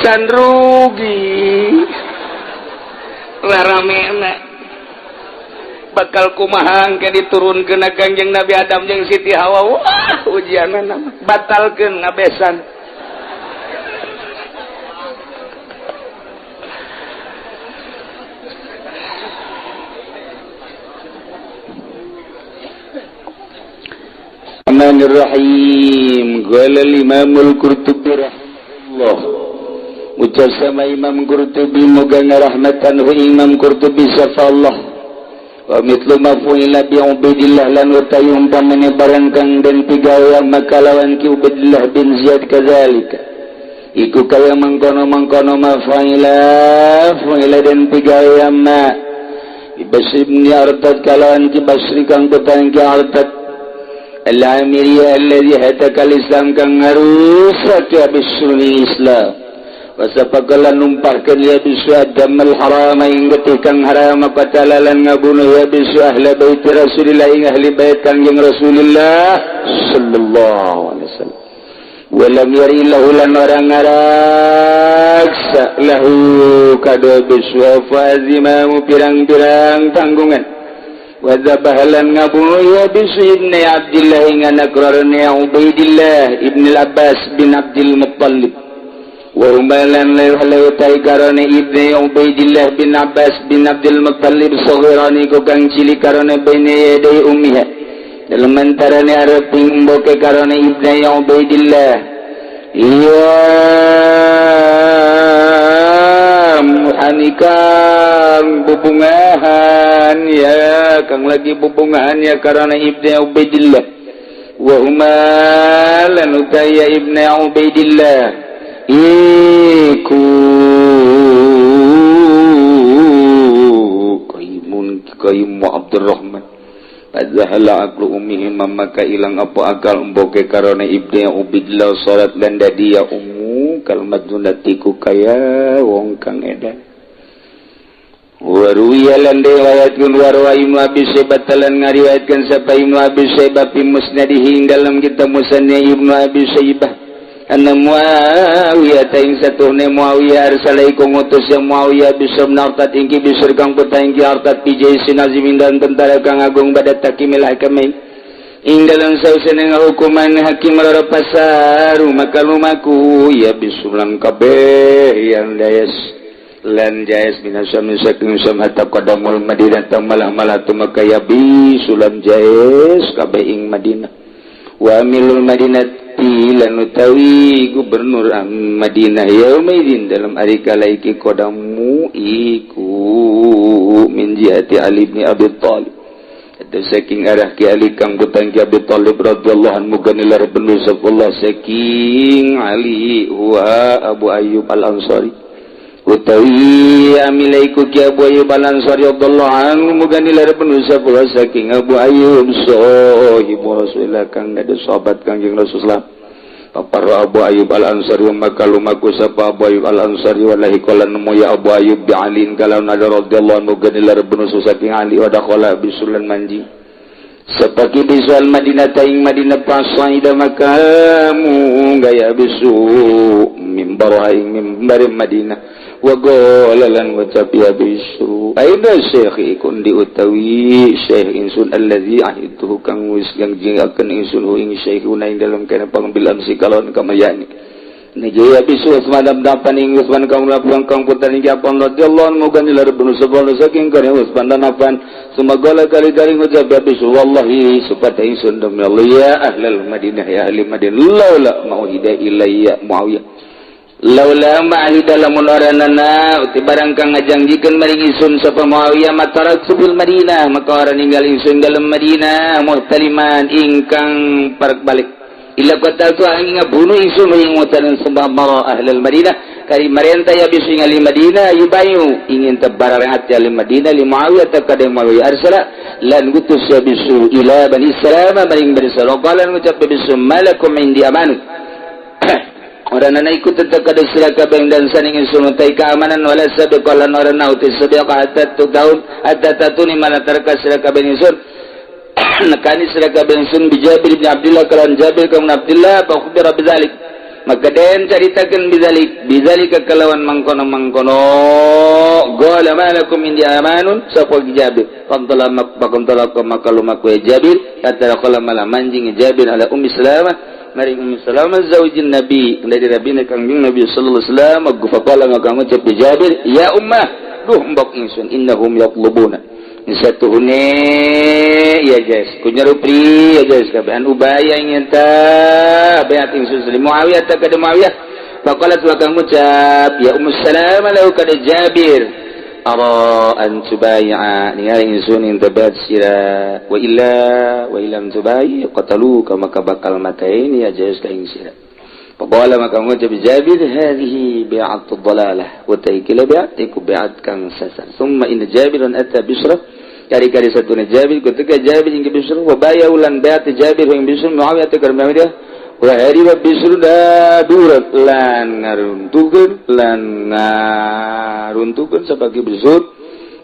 san rugi raramena bakal kumaha ke diturunkeun Kangjeng Nabi Adam jeung Siti Hawa. Wah, ujianna batalkeun ngabesan. Bismillahirrahmanirrahim. Qala al-Imam al-Qurtubi rahimahullah. Ucap sama Imam Qurtubi moga ngarahmatan hu Imam Qurtubi sapa Allah. Wa mithlu ma fu'ila bi Ubaidillah, lan utawi umpamane barang kang den pigawe maka lawan ki Ubaidillah bin Ziyad, kadzalika iku kaya mangkono-mangkono ma fa'ila fu'ila den pigawe ma Basri bin Artad kalawan ki Basri kang petang ki Artad Al-Amiriyah alladhi hataka al-Islam kang ngarusak ya bisruni Islam. Wasapakalan numpahkeun ya bisu damal haram ing getih kang haram, qatala lan ngabunuh ya bisu ahli bait Rasulillah ing ahli bait Kangjeng Rasulillah sallallahu alaihi wasallam. Walam yari lahu lan ora ngaraksa lahu kadua bisu fa azimamu pirang-pirang tanggungan. Wadzabahalan ngabunuh ya bisu ibni Abdillah ing anak rarane Ubaidillah ibn Abbas bin Abdul Muttalib. Wa umalan lew tai karone ibni Ubaidillah bin Abbas bin Abdul Muttalib saghirani ku kang cilik karone baine yaday ummiha dalem antarane areping emboke karone ibni Ubaidillah. Iya muhanikang bubungahan ya kang lagi bubungahan ya karena ibni Ubaidillah. Wa huma lan utaya ibni Ubaidillah iku kaimun kaimu Abdurrahman. Fadzahala aqlu ummihi, maka ilang apa akal emboke karena ibni Ubaidillah salat lan dadi ya ummu kalmadunati ku kaya wong kang edan. Waruwiya lan riwayatkeun warwa Ibnu Abi Syaibah lan ngariwayatkeun sapa Ibnu Abi Syaibah fi musnadihi ing dalam kitab musnad Ibnu Abi Syaibah anna Muawiyah ta ing satuhne Muawiyah arsala iku ngutus ya Muawiyah bisa Artad ing ki Bisr kang putra ing ki Artad fi jaisin azimin dan tentara kang agung pada takimil hakamain ing dalam sausene ngahukuman hakim loro pasaru maka lumaku ya bisulan kabeh yang dayas lan jais minasam saking sam hatta qadamul Madinah malah-malah tumaka ya bisulan jais kabeh ing Madinah. Wa amilul Madinati lan utawi gubernur Madinah yaumaidin dalam ari kala iki qadamu iku min jihati Ali bin Abi Thalib. Atau saking arah ki Ali kang putang ki Abi Thalib radhiyallahu anhu ganilar benu Allah saking Ali huwa Abu Ayyub Al-Ansari utawi amilaiku ki Abu Ayyub Al-Ansari radhiyallahu anhu muganilar benu Allah saking Abu Ayyub sahibu Rasulillah kang dadi sahabat Kangjeng Rasulullah. Papar Abu Ayyub Al-Ansari maka lumaku sapa Abu Ayyub Al-Ansari wallahi qala nemu ya Abu Ayyub bi Ali kalau nada radhiyallahu anhu ganilar benu saking Ali wa dakhala bisulan manji sapaki bisual Madinah taing Madinah pasaida makamu gaya bisu mimbar aing mimbar Madinah. Wa qala lan ngucap ya Bisru aina syekh ikun di utawi syekh insun allazi ahidtuhu kang wis janjiakeun insun hu ing syekhuna ing dalem kana pangambil amsi kalon kamayani. Nijaya bisu Utsman dapan ing Utsman kang melakukan kang putra ing Affan radhiyallahu anhu muga nilar bunu sapa saking kare Utsman dan Affan. Sumagala kali-kali ngucap ya Bisu, wallahi supata ingsun demi Allah, ya ahlal Madinah, ya ahli Madinah, laula mauhida ilayya Muawiyah, laula ma'ahida lamun oranana uti barang kang ngajanjikeun maring ingsun sapa Muawiyah, matarak fil Madinah, maka ora ninggal ingsun dalam Madinah muhtaliman ingkang parek balik, illa qataltu angin ngabunuh ingsun ing mutaran. Sebab mara ahlul Madinah kari marenta ya bisu ing ahli Madinah yubayu ingin tebarang ati ahli Madinah li Muawiyah ta kada Muawiyah. Arsala lan gutus ya bisu ila Bani Salama maring Bani Salama, qala ngucap bisu, malakum indi amanu, orang ikut tetap kada sira kabeh dan saning ingsun utai keamanan, wala sabiqalan orang uti sabiqa hatta tu tahun hatta tatuni mana tarka sira kabeh ingsun nekani sira kabeh ingsun bi Jabir bin Abdullah kalan Jabir kaum Abdullah. Fa khubira bidzalik, maka den caritakeun bidzalik bidzalika kalawan mangkono-mangkono. Qala malakum indi amanun sapa Jabir. Fantala mak maka lumaku Jabir hatta qala malah manjing Jabir ala Ummi Salamah maring Ummi Salamah zaujin Nabi dari Nabi Kangjeng Nabi sallallahu alaihi wasallam. Faqala maka ngucap Jabir, ya ummah, duh mbok ingsun, innahum yatlubuna satuhune ya jas kunyarupri ya jas kabehan ubaya ingin ta bayat ingsun li Muawiyah ta kada Muawiyah. Faqalat wa kang ngucap ya Ummu Salamah lahu kada Jabir, ara an tubay'a ningali ingsun ing tabat sira, wa illa wa illam tubayi qataluka, maka bakal matain ya jas ka ing sira. Faqala maka ngucap Jabir, hadhihi bi'atu dhalalah wa taikila bi'at iku bi'at kang sasar. Summa inna Jabirun ata Bisra kari-kari satu Jabir ketika Jabir hingga Bisra wa baya ulan bi'at Jabir hingga Bisra Muawiyah tekar Muawiyah wa hariba Bisra da durat lan ngaruntukeun sebagai Bisra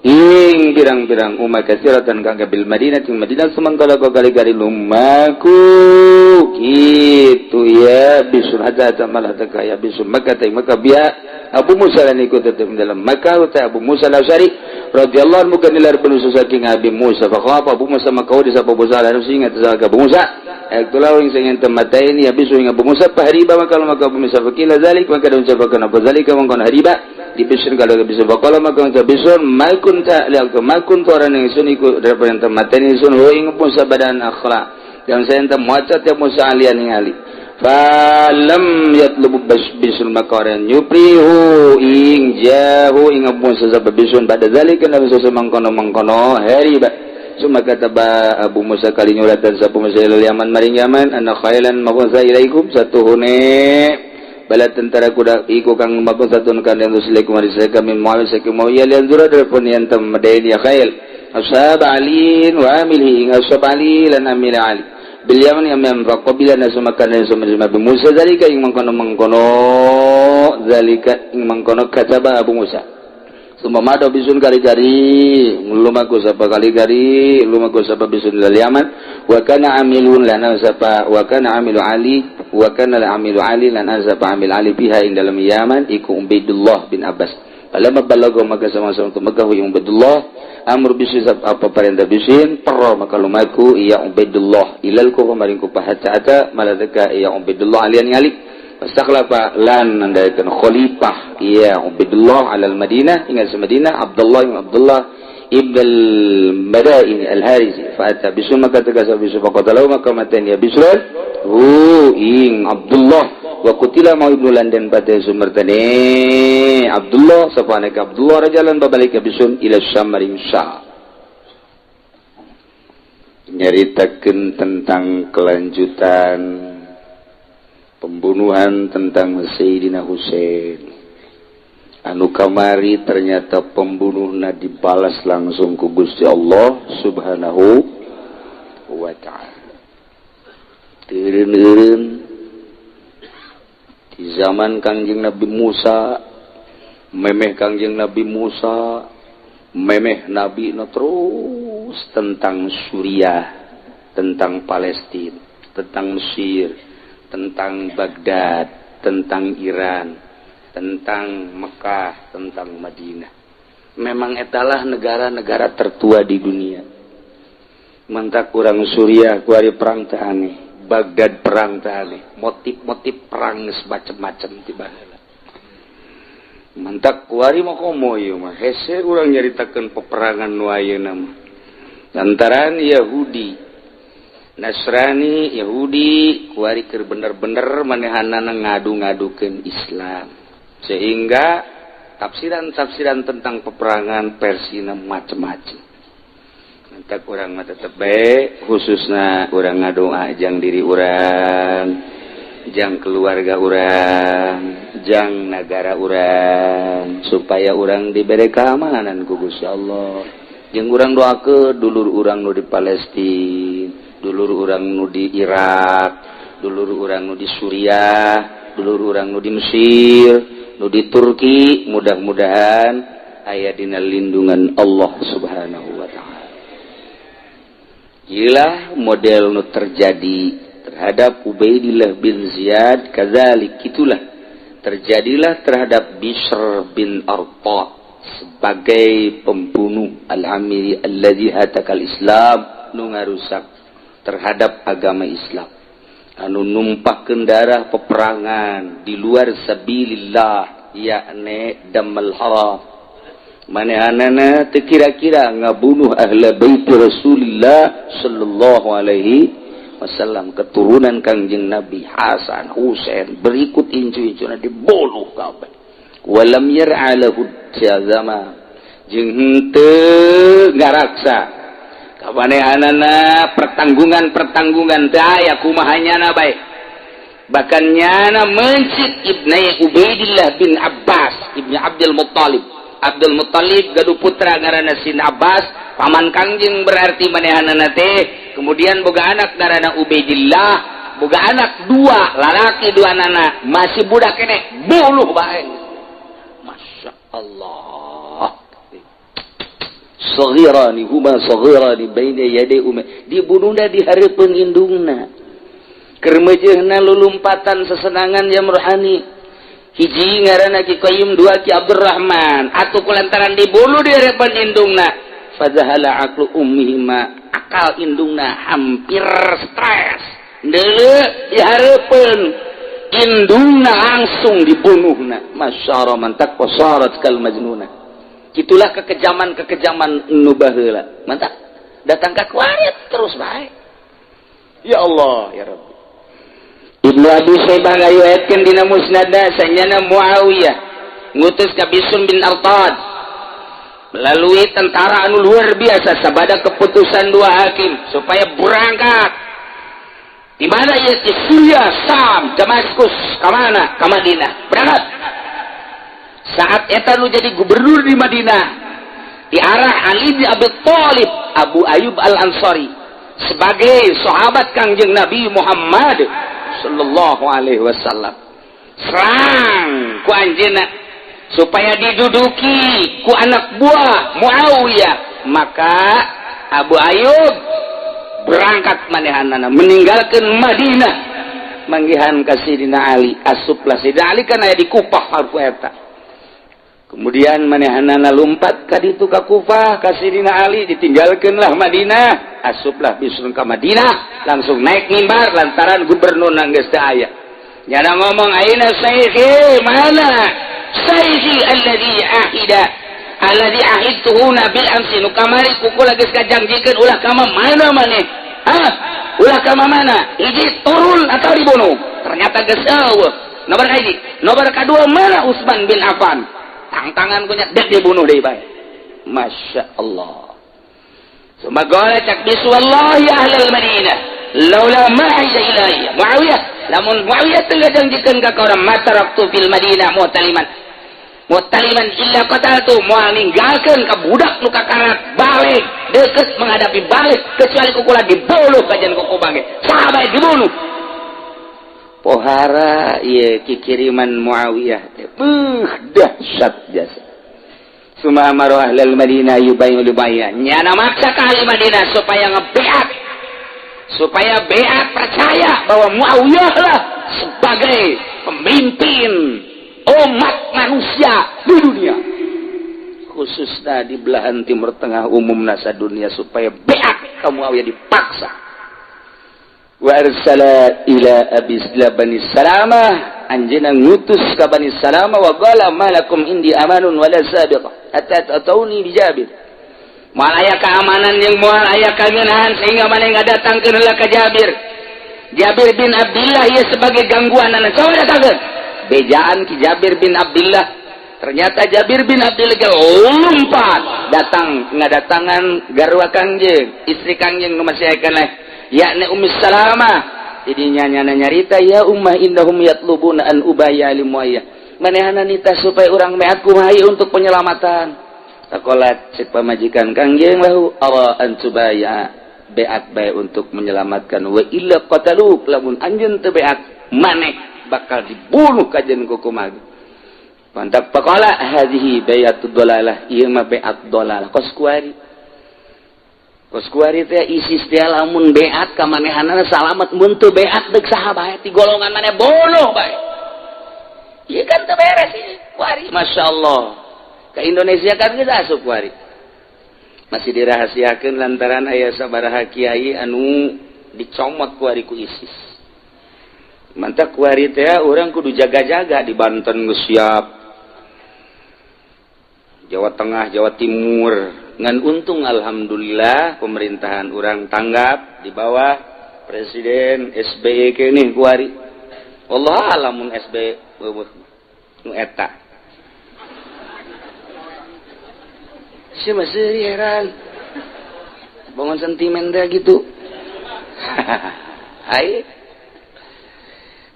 ing pirang-pirang umat kasiratan kang bil Madinah ting Madinah. Sumangkala kali-kali lumaku kitu ya Bisr hatta malah teka ya Bisr Makkah ta Makkah biya Abu Musa lan ikut tetep dalam Makkah ta Abu Musa al-Asy'ari radhiyallahu anhu nilar benu saking Abi Musa. Fa Abu Musa maka di sapa Musa lan ingat Abu Musa Ektulau ing sing tematain ya Bisr ing Abu Musa. Pahriba maka maka Abu Musa fakila zalik maka ucapakan apa zalika mangkon hariba di Bisr kalau Bisr. Faqala maka ucap Bisr, ma kunta li ma kuntu orang ingsun iku daripada tematain ingsun hu ing Musa badan akhla dan saya ente maca tiap Musa alian ing ali. Falam yatlubu bisul makaran yuprihu ing jahu ing Musa sabab bisun pada zalika nabi mangkono mangkono hariba. Suma kata ba Abu Musa kali nyuratan sapa Musa ilal Yaman maring Yaman anna khailan mabunsa ilaikum satuhune bala tentara kuda iku kang mabunsa kan yang tuslikum marisaka min Muawiyah saking Muawiyah lian zura telepon yang temadain ya khail ashab Ali wa amilihi ing ashab Ali lan amil Ali bil Yaman yang faqabila nasu makan dan suma Abu Musa zalika ing mangkono mangkono zalika ing mangkono kataba Abu Musa. Summa mado bisun kali-kali lumaku sapa kali-kali lumaku sapa bisun lil Yaman wa kana amilun lana sapa wa kana amilu Ali wa kana amilu Ali lan sapa amil Ali biha ing dalam Yaman iku Ubaidullah bin Abbas. Falamma balago maka sama-sama ke Mekah Ubaidullah amr bisin apa perintah bisin perro maka lumaku iya Ubaidullah ilal ku maring ku hatta ata maladaka iya Ubaidullah alian ali. Fastakhlafa lan nandaikan khalifah iya Ubaidullah alal Madinah ingat Madinah Abdullah ibn Abdullah ibn al-Madaini al-Harisi. Fa ata bisu maka tegas bisu faqatalahu maka maten ya Bisr hu ing Abdullah wa qutila mau ibnu lan den pada sumertane Abdullah sapa Abdullah rajalan babalik bisun ila Syam maring Syam. Nyaritakeun tentang kelanjutan pembunuhan tentang Sayyidina Husain anu kamari ternyata pembunuhna dibalas langsung ku Gusti Allah Subhanahu wa ta'ala. Teureun di zaman Kangjeng Nabi Musa, memeh Kangjeng Nabi Musa, memeh Nabi no terus tentang Suriah, tentang Palestina, tentang Mesir, tentang Baghdad, tentang Iran. Tentang Mekah, tentang Madinah. Memang etalah negara-negara tertua di dunia. Mantak kurang Suriah kuari perang teh aneh, Baghdad perang teh aneh, motif-motif perang geus macem-macem tiba. Mantak kuari mah komo ieu mah hese urang nyaritakeun peperangan nu ayeuna mah. Lantaran Yahudi, Nasrani, Yahudi kuari keur bener-bener manehanana ngadu-ngadukeun Islam. Sehingga tafsiran-tafsiran tentang peperangan versina macem-macem. Mantak urang mah tetep bae, khususna urang ngadoa jang diri urang, jang keluarga urang, jang negara urang, supaya urang diberi keamanan ku Gusti Allah. Jeung urang doa ke dulur urang nu di Palestina, dulur urang nu di Irak, dulur urang nu di Suriah, dulur urang nu di Mesir, nu di Turki, mudah-mudahan aya dina lindungan Allah Subhanahu wa Ta'ala. Gila model nu terjadi terhadap Ubaidillah bin Ziyad, kadzalik itulah terjadilah terhadap Bishr bin Arta sebagai pembunuh al-Amiri alladzi hatakal Islam, nu ngarusak terhadap agama Islam, anu numpahkeun darah peperangan di luar sabilillah, yakni damal haram. Manehanana teu kira-kira ngabunuh ahla bait Rasulillah sallallahu alaihi wasallam, keturunan Kangjeng Nabi, Hasan, Husain, berikut incu-incuna dibunuh kabeh. Walam yar'a lahu zaman, jeung henteu ngaraksa kamanehanana pertanggungan-pertanggungan teu aya, kumaha nyana bae. Bahkan nyana mencit Ibnu Ubaidillah bin Abbas Ibnu Abdul Muttalib. Abdul Muttalib gaduh putra ngaranna Sin Abbas, paman Kangjeng berarti manehanana teh. Kemudian boga anak ngaranna Ubaidillah, boga anak dua lalaki, dua nana masih budak kene, bunuh bae. Masya Allah, saghirani huma saghirani baina yaday ummi, dibunuhna di hareupeun indungna. Keur meujeuhna lulumpatan sesenangan jam rohani. Hiji ngaranna Ki Qayyim, dua Ki Abdurrahman. Atuh kulantaran dibunuh di hareupeun indungna, fadzahala aqlu ummihima, akal indungna hampir stres. Deuleu di hareupeun indungna langsung dibunuhna. Masyara mantak wasarat kal majnuna. Itulah kekejaman-kekejaman nu baheula. Mantap datang ka kuarit terus bae. Ya Allah, ya Rabbi. Ibnu Abi Syaibah ngariwayatkeun dina Musnadna, sanyana Muawiyah ngutus ka Bisr bin Artad melalui tentara anu luar biasa sabada keputusan dua hakim supaya berangkat di mana ya, di Suriah, Sam, Damaskus, ka mana? Ka Madinah. Berangkat saat eta nu jadi gubernur di Madinah di arah Ali bin Abi Thalib, Abu Ayyub Al Ansari, sebagai sahabat Kangjeng Nabi Muhammad sallallahu alaihi wasallam. Serang ku anjeunna supaya diduduki ku anak buah Muawiyah. Maka Abu Ayyub berangkat manehanana meninggalkan Madinah, manggihan ka Sidina Ali. Asuplah Sidina Ali, kan aya di Kufah harfu eta. Kemudian manehanana lumpat ka ditu ka Kufah ka Sidina Ali, ditinggalkeunlah Madinah. Asuplah Bisr ka Madinah, langsung naik mimbar lantaran gubernur geus teu aya. Nyana ngomong, "Aina sayyidi? Mana sayyidi alladhi ahida, alladhi ahidtuhu bil amsi? Nu kamari ku kula geus kajangjikeun ulah ka mana maneh? Hah, ulah ka mana? Hiji, turun atau dibunuh." Ternyata geus eueuh. Nomor hiji, nomor kedua, mana Utsman bin Affan? Tangtangan punya dek, dibunuh deui bae. Masya Allah. Summa qala, cak bisu, "Wallahi ahlal Madinah, laula ma ahida ilayya Muawiyah," lamun Muawiyah teu ngajanjikeun ka urang, "ma taraktu fil Madinah muhtaliman muhtaliman illa qataltu," moal ninggalkeun ka budak nu kakarak balik deket menghadapi balik kecuali ku kula dibunuh kajian kuku bangke sahabat dibunuh. Pohara ieu kikiriman Muawiyah teh, beuh, dahsyat jasa. Summa amara ahlal Madinah yubayyu libayya, nyana maksa ka ahli Madinah supaya ngebeat, supaya beat percaya bahwa Muawiyah lah sebagai pemimpin umat. manusia di dunia, khususnya di belahan Timur Tengah, umum nasa dunia, supaya beak ka Muawiyah dipaksa. Wa arsala ila abi Bani Salamah, anjeunna ngutus ka Bani Salamah, wa qala malakum indi amanun wala sabiqa hatta tatuni bi Jabir. Moal aya keamanan yang moal aya kangenahan sehingga maneh ngadatangkeun heula ka Jabir, Jabir bin Abdullah ieu sebagai gangguan anak. Coba datangkeun bejaan ki Jabir bin Abdullah. Ternyata Jabir bin Abdullah ge lompat datang ngadatangan garwa Kangjeng, istri Kangjeng nu masih aya keneh, yakni Ummi Salamah. Jadi nyana nyarita, "Ya ummah, innahum yatlubuna an ubaya li Muawiyah." Manehana nita supaya urang meat, kumaha untuk penyelamatan? Faqalat, cek pamajikan Kangjeng, lahu ara an tubaya, beat bae untuk menyelamatkan, wa illa qataluk, lamun anjeun teu beat maneh bakal dibunuh kajen ku kumaha. Mantap, faqala hadhihi bayatud dalalah, ieu mah beat dalalah. Kos kuari, kos kuari teh ISIS teh, lamun beat ka manehanana salamet, mun teu beat deuk saha bae ti golongan maneh bunuh bae. Ieu kan teu beres ini kuari. Masya Allah, ke Indonesia kan geus asup kuari, masih dirahasiakan lantaran aya sabaraha kiai anu dicomot kuari ku ISIS. Mantap, kuari teh urang kudu jaga-jaga. Di Banten geus siap, Jawa Tengah, Jawa Timur. Ngan untung alhamdulillah pemerintahan urang tanggap di bawah Presiden SBY kene kuari. Allah, lamun SBY nu eta sih masih heran bangun sentimen teh gitu. Hai.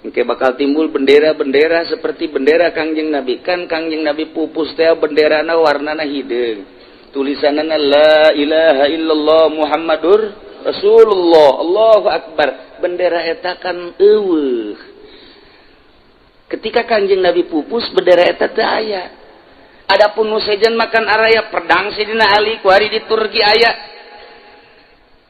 Oke, bakal timbul bendera-bendera seperti bendera Kangjeng Nabi. Kan Kangjeng Nabi pupus teh benderana warnana hideung. Tulisanana la ilaha illallah Muhammadur Rasulullah. Allahu akbar. Bendera eta kan euweuh. Ketika Kangjeng Nabi pupus, bendera eta teu aya. Adapun nu sejen makan araya pedang Sidina Ali kuari di Turki aya.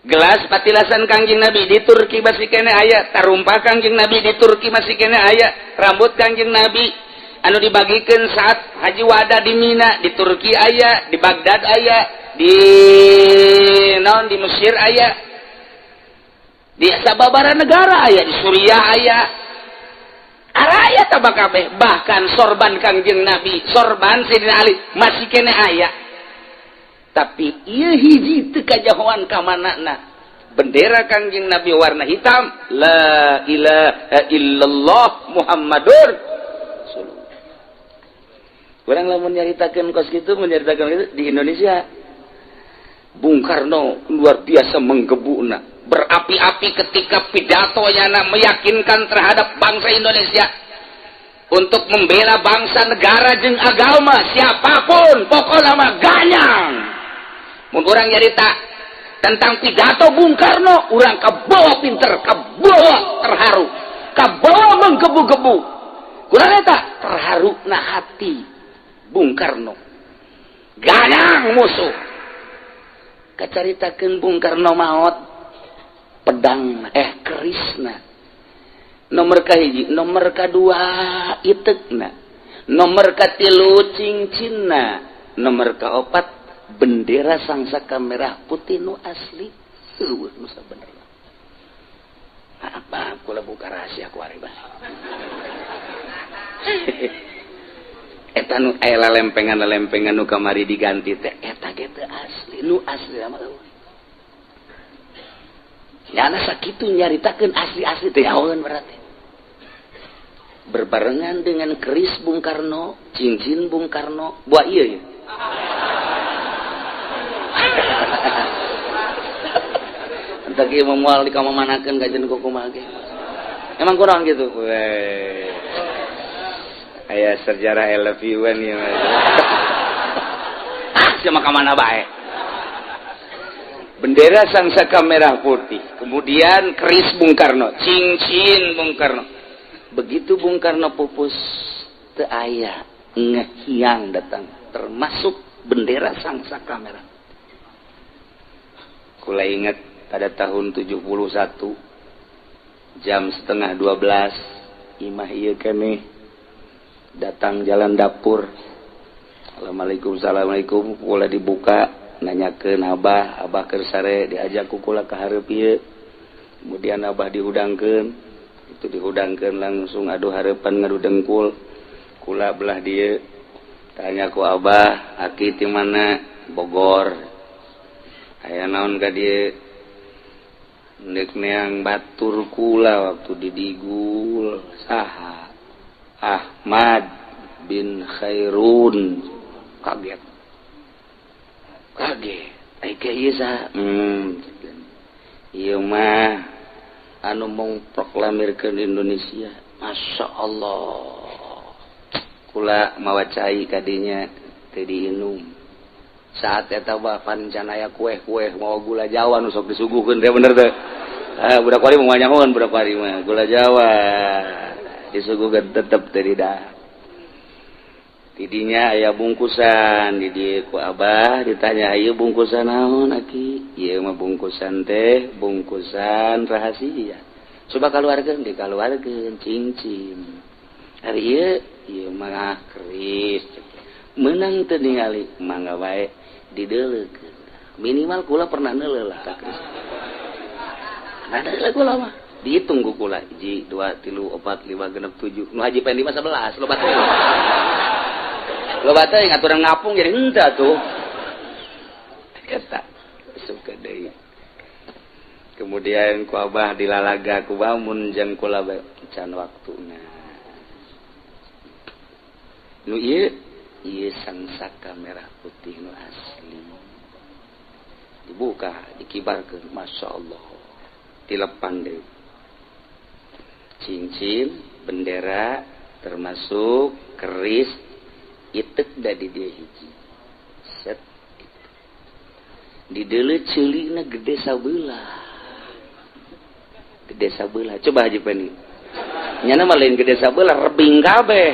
Gelas patilasan Kangjeng Nabi di Turki masih kene aya, tarumpa Kangjeng Nabi di Turki masih kene aya, rambut Kangjeng Nabi anu dibagikan saat haji wada di Mina di Turki aya, di Baghdad aya, di naon, di Mesir aya, di sababara negara aya, di Suriah aya, araya tabak kabeh. Bahkan sorban Kangjeng Nabi, sorban Sidina Ali masih kene aya. Tapi ieu hiji teu kajahoan ka manana, bendera Kangjeng Nabi warna hitam, la ilaha illallah Muhammadur Rasulullah. Urang lamun nyaritakeun kos kitu, menyaritakeun kitu di Indonesia, Bung Karno luar biasa menggebukna, berapi-api ketika pidatonya meyakinkan terhadap bangsa Indonesia untuk membela bangsa, negara jeung agama siapapun, pokoknya mah ganyang. Mun urang nyarita tentang pidato Bung Karno, urang kabawa pinter, kabawa terharu, kabawa menggebu-gebu. Kurang eta terharu na hati Bung Karno, ganyang musuh. Kacaritakeun Bung Karno maot, pedang, eh, kerisna nomor kahiji, nomor kedua itekna, nomor katilu cincinna, nomor kaopat bendera sangsaka merah putih nu asli eueuh. Nu sabenerna apa, kula buka rahasia ku ari bah. Eta nu aya lempengan-lempengan nu kamari diganti teh, eta ge teu asli. Nu asli mah eueuh. Nyana sakitu nyaritakeun asli-asli teh nyahoeun, berarti berbarengan dengan keris Bung Karno, cincin Bung Karno, buah iya ya. Entar kieu moal dikamamanakeun kajen kumaha ge. Emang kurang gitu. Weh. Aya sejarah I love you an ieu. Ah, sia ka mana bae. Bendera sangsaka merah putih, kemudian keris Bung Karno, cincin Bung Karno. Begitu Bung Karno pupus, teu aya ngehiang datang, termasuk bendera sangsaka merah. Kula ingat pada tahun 71 jam 11.30, imah ieu keneh. Datang jalan dapur. Assalamualaikum, assalamualaikum. Kula dibuka, nanyakeun Abah, Abah keur sare, diajak ku kula ka hareup ieu. Kemudian Abah dihudangkeun, itu dihudangkeun langsung adu hareupan ngadu dengkul. Kula belah dieu. Tanya ku Abah, "Aki ti mana?" "Bogor." "Aya naon ka dieu?" "Ndek neang batur kula waktu didigul." "Saha?" "Ahmad bin Khairun." Kaget, kaget. Ai ieu saha? Ieu mah anu mengproklamirkeun Indonesia. Masya Allah, kula mawa cai kadinya teh diinum. Saat eta bah pan can aya kue-kue, mau gula Jawa nu sok disuguhkeun teh, bener teh? Ah, budak wali mau nyahoan, budak wali mah gula Jawa disuguhkeun tetep teh didahar. Tidinya aya bungkusan di dieu ku Abah ditanya, "Ieu bungkusan naon, Aki?" "Ieu mah bungkusan teh bungkusan rahasia." "Coba kaluarkeun." Dikaluarkeun cincin. "Ari ieu?" "Ieu mah keris." "Meunang teu ningali?" "Mangga wae." Dideuleukeun. Minimal kula pernah neuleuh lah ka keris. Nah, kula mah dihitung ku kula, hiji, dua, tilu, opat, lima, genep, tujuh. Nu Haji Pendi mah 11, loba teuing. Loba teuing aturan ngapung jadi henteu tuh. Eta suka deui. Kemudian ku Abah dilalaga ku bamun jeung kula bae can waktuna. Nu ieu, ieu sangsaka merah putih nu asli. Dibuka, dikibarkeun, Masya Allah. Dilepan deui. Cincin, bendera, termasuk keris, itek da di dia hiji. Set. Dideuleu ceulina gede sabelah. Gede sabelah. Coba Haji Pendi. Nyana mah lain gede sabelah, rebing kabeh.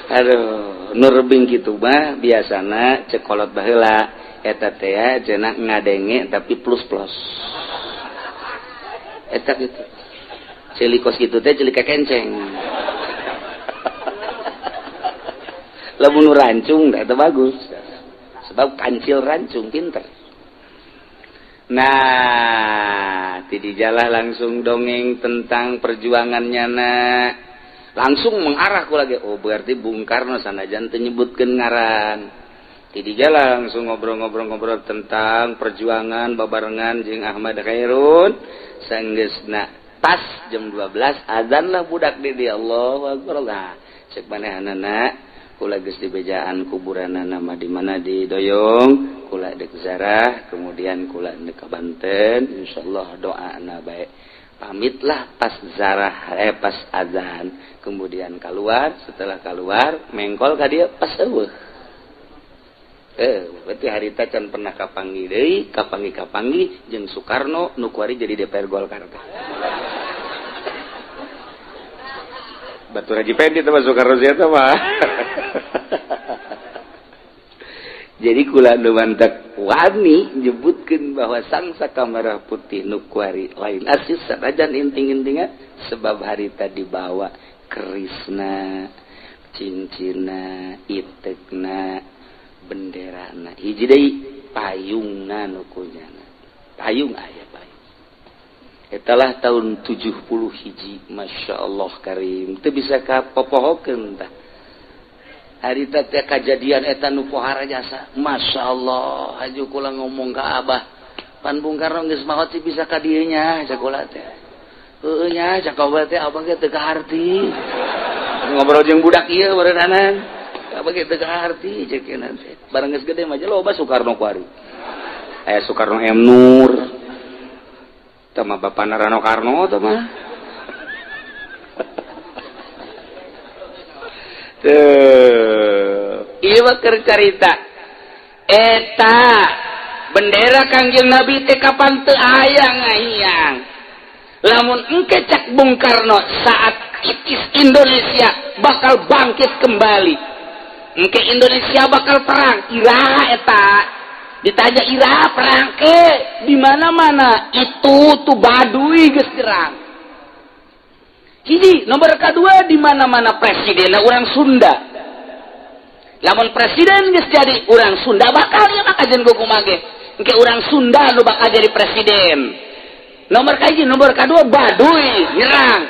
Aduh, nu rebing kitu mah biasana cek kolot baheula eta teh cenah ngadenge tapi plus-plus. Eta kitu. Ceuli kos kitu teh ceuli kekenceng. Lamun nu rancung eta bagus. Sebab kancil rancung pinter. Nah, ti dijalah langsung dongeng tentang perjuangannya na. Langsung mengarah ku lagi. Oh, berarti Bung Karno sanajan teu nyebutkeun ngaran. Ti dijalah langsung ngobrol-ngobrol-ngobrol tentang perjuangan babarengan jeung Ahmad Khairun. Sanggeusna tas jam 12 azan lah budak di dia. Allahu akbar. Lah, cek manehanana kula geus dibejaan kuburanana mah di mana di Doyong, kula deuk zarah, kemudian kula deuk ka Banten, insyaallah doana bae. Pamitlah pas zarah, pas azan, kemudian keluar, setelah keluar mengkol ka dieu pas eueuh. Berarti harita can pernah kapanggih deui, kapanggih-kapanggih jeung Soekarno nu kuari jadi DPR Golkar teh. Batur Haji Pendi teh mah Soekarno sia teh mah. Jadi kula nu mantak wani nyebutkeun bahwa sangsaka merah putih nu kuari lain asis sanajan inting-intingan sebab harita dibawa kerisna, cincinna, itekna, benderana, hiji deui payungna nu kunyana. Payung aya payung. Etalah tahun 70 hiji, Masya Allah karim. Teu bisa kapopohokeun tah. Harita teh kajadian eta nu pohara jasa. Masya Allah, haju kula ngomong ka Abah. Pan Bung Karno geus maot sih bisa ka dieu nya cak kula teh. Heueuh nya cak abah teh, abah ge teu kaharti. Ngobrol jeung budak ieu barenanan. Abah ge teu kaharti cek teh. Bareng geus gede mah loba Soekarno kuari. Aya Soekarno M Nur. Tah mah bapana Rano Karno tah mah. Tuh, ieu mah keur carita. Eta bendera Kangjeng Nabi teh kapan teu aya ngahiyang. Lamun engke cak Bung Karno saat itis Indonesia bakal bangkit kembali. Engke Indonesia bakal perang, iraha eta. Ditanya iraha perang ke di mana-mana itu tuh Baduy geus nyerang. Hiji, nomor kedua, di mana-mana presiden orang Sunda. Lamun presiden geus jadi orang Sunda, bakal ya maka jeung kumaha ge engke orang Sunda nu bakal jadi presiden. Nomor kahiji, nomor kedua, Baduy nyerang.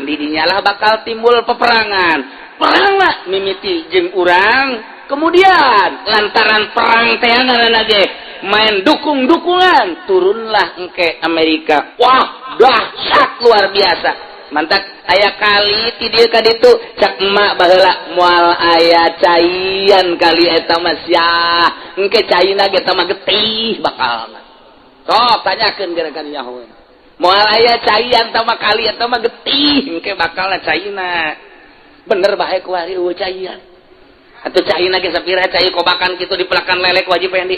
Didinya lah bakal timbul peperangan. Perang lah mimiti jeung urang, kemudian lantaran perang teh ngaranna ge main dukung-dukungan, turunlah engke Amerika. Wah, dahsyat, luar biasa. Mantap, aya kali ti dieu ka ditu, cak emak baheula, moal aya caian kali eta mah sia, engke caina ge mah getih bakal. Sok tanyakeun gerakan nyaho, moal aya caian tama kali eta mah, getih engke bakal caina. Bener bae, kuari eueuh caian atuh. Caina ge sapira cai kobakan kitu dipelakan lelek wajib Fendi.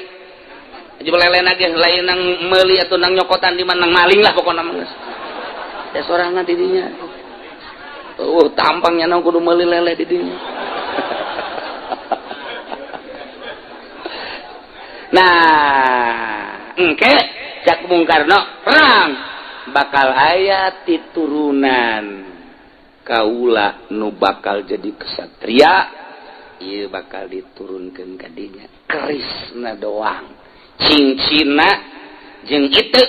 Wajib lele ge lain nang meuli atau nang nyokotan di mana, nang maling lah pokokna mah geus. Ya sorangan didinya. Oh, tampangnya nang kudu meuli lele didinya. Nah, engke cak Bung Karno perang bakal aya titurunan kaula nu bakal jadi kesatria, ieu bakal diturunkeun ka dinya kerisna doang, cincina jeung itu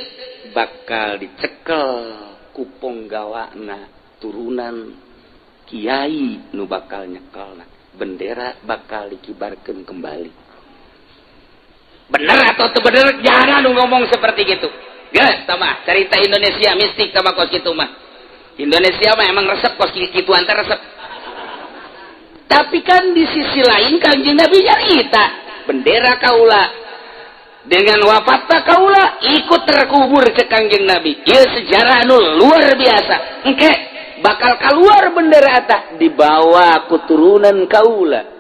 bakal dicekel ku ponggawana, turunan kiai nu bakal nyekelna, bendera bakal dikibarkeun kembali. Bener atau teu bener, jangan nu ngomong seperti gitu. Geus tah cerita Indonesia mistik sama kos kitu mah. Indonesia mah emang resep kos kituan teh resep. Tapi kan di sisi lain Kanjeng Nabi nyarita bendera kaula dengan wafatna kaula ikut terkubur ke Kanjeng Nabi. Ieu sejarah nu luar biasa. Engke bakal keluar bendera eta dibawa ku turunan kaula.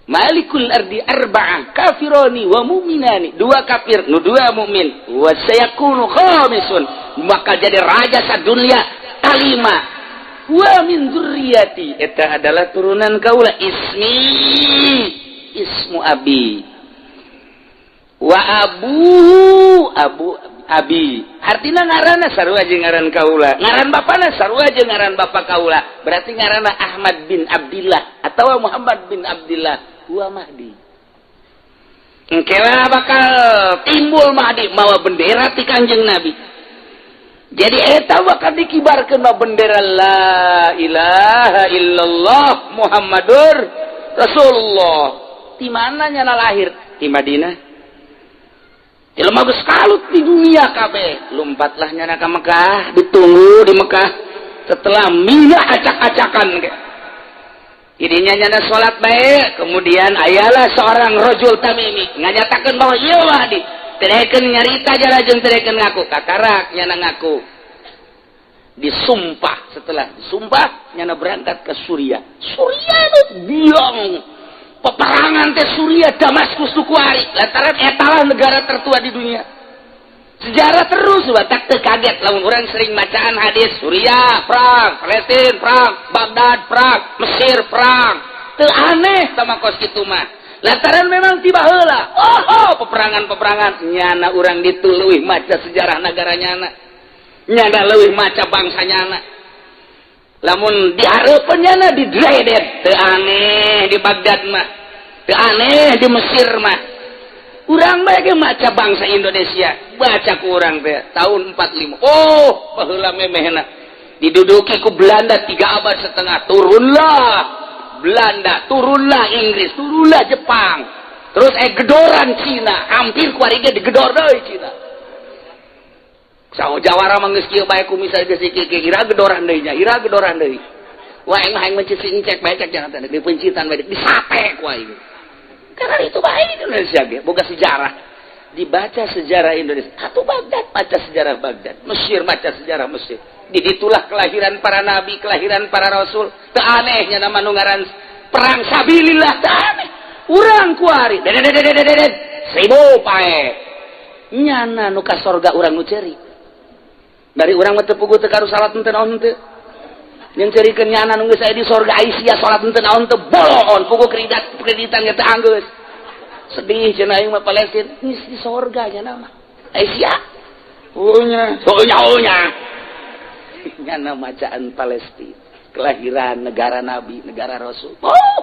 Malikul ardi arba'ah kafironi wa mu'minani, dua kafir nu dua mukmin, wa sayakunu khamisun, bakal jadi raja sadunia kalima, wa min dzurriyyati, eta adalah turunan kaula, ismi ismu abi wa abu abu abi, artinya ngaranna sarua jeung ngaran kaula, ngaran bapana sarua jeung ngaran bapa kaula, berarti ngaranna Ahmad bin Abdillah atau Muhammad bin Abdillah, huwa Mahdi. Engkelah bakal timbul Mahdi mawa bendera ti Kanjeng Nabi. Jadi eta bakal dikibarkeun bendera la ilaha illallah Muhammadur Rasulullah. Di mana nyana lahir? Di Madinah. Jelema geus kalut di dunia kabeh, lompatlah nyana ka Mekah, ditunggu di Mekah setelah minyak acak-acakan ke. Ininya nyana salat baik, kemudian ayalah seorang rojul tamimi nganyatakan bahwa iya Mahdi. Terekeun nyarita jara jeung terekeun ngaku, kakarak nyana ngaku. Disumpah, setelah disumpah nyana berangkat ke Suriah. Suriah itu biang peperangan teh, Suriah, Damaskus tuh kuari, lantaran etalah negara tertua di dunia. Sejarah terus batak teu kaget lamun orang sering bacaan hadis Suriah perang, Palestina perang, Baghdad perang, Mesir perang. Teu aneh sama kos kitu mah, lantaran memang tiba heula oh peperangan-peperangan. Nyana urang ditu leuwih maca sejarah negara nyana, nyana leuwih maca bangsa nyana. Lamun dihareupeun nyana di dredet, teu aneh di Baghdad mah, teu aneh di Mesir mah. Urang bae ge maca bangsa Indonesia, baca ku urang teh tahun 45. Oh, baheula memehna diduduki ku Belanda 3 abad setengah, turunlah Belanda, turunlah Inggris, turunlah Jepang, terus gedoran Cina, hampir ku ge digedor deui Cina. Sawo jawara mah geus kieu bae, ku misal geus kieu ira gedoran deui nya, ira gedoran deui. Wah, aing mah aing mencit cek bae, cek jangan teh dipencitan bae disate ku aing. Karena itu bae Indonesia ge boga sejarah. Dibaca sejarah Indonesia atau Baghdad, baca sejarah Baghdad, Mesir, baca sejarah Mesir. Di itulah kelahiran para nabi, kelahiran para rasul. Teu anehnya nama nu ngaran perang sabilillah, teu aneh. Urang kuari dedet 1000 pae. Nyana nu ka sorga urang nu ceurik. Dari urang mah teu puguh, teu karu salat henteu naon henteu. Yang cerikeun nyana nu geus aya di sorga, Aisyah salat henteu naon teu, boloon puguh kredit kreditan ge teu anggeus. Sedih cenah aing mah Palestina geus di sorga nyana mah. Aisyah. Oh nya, oh nya, oh nya. Nyana macaan Palestina, kelahiran negara Nabi, negara Rasul. Oh,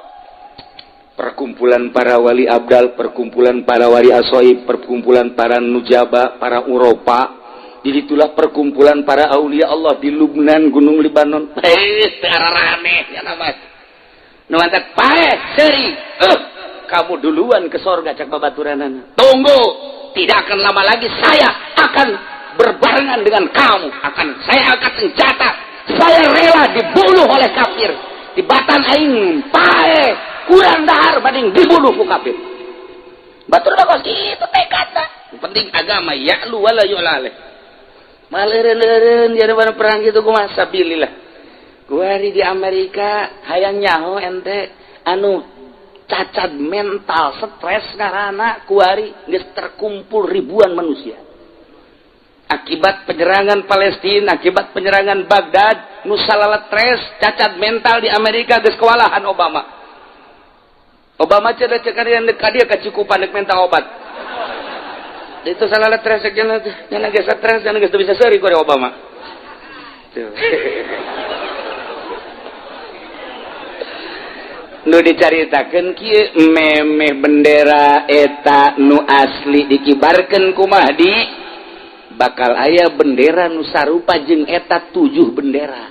perkumpulan para wali abdal, perkumpulan para wali asoib, perkumpulan para nujaba, para Eropa. Jadi itulah perkumpulan para aulia Allah di Lubnan, Gunung Libanon. Eh, rame ya nama. Nu mantak paeh seuri. Kamu duluan ke sorga, cak babaturanana. Tunggu, tidak akan lama lagi saya akan berbarengan dengan kamu. Akan saya angkat senjata. Saya rela dibunuh oleh kafir. Di batan aing paeh kurang dahar banding dibunuh ku kafir. Batur bagus itu tekadna. Penting agama ya'lu wala yu'la alaih. Maleureun-leureun di mana perang gitu kumaha sabilillah. Kuari di Amerika hayang nyaho ente anu cacat mental, stres, karena kuari geus terkumpul ribuan manusia akibat penyerangan Palestina, akibat penyerangan Baghdad, nu stres, cacat mental di Amerika geus kewalahan Obama. Obama cenah cek yang dekat dia kecukupan dek minta obat. Itu salah stres cenah, cenah geus stres, cenah geus bisa seuri ku Obama. Tuh. Nu dicaritakeun kieu, memeh bendera eta nu asli dikibarkeun ku Mahdi, bakal aya bendera nu sarupa jeung eta, tujuh bendera.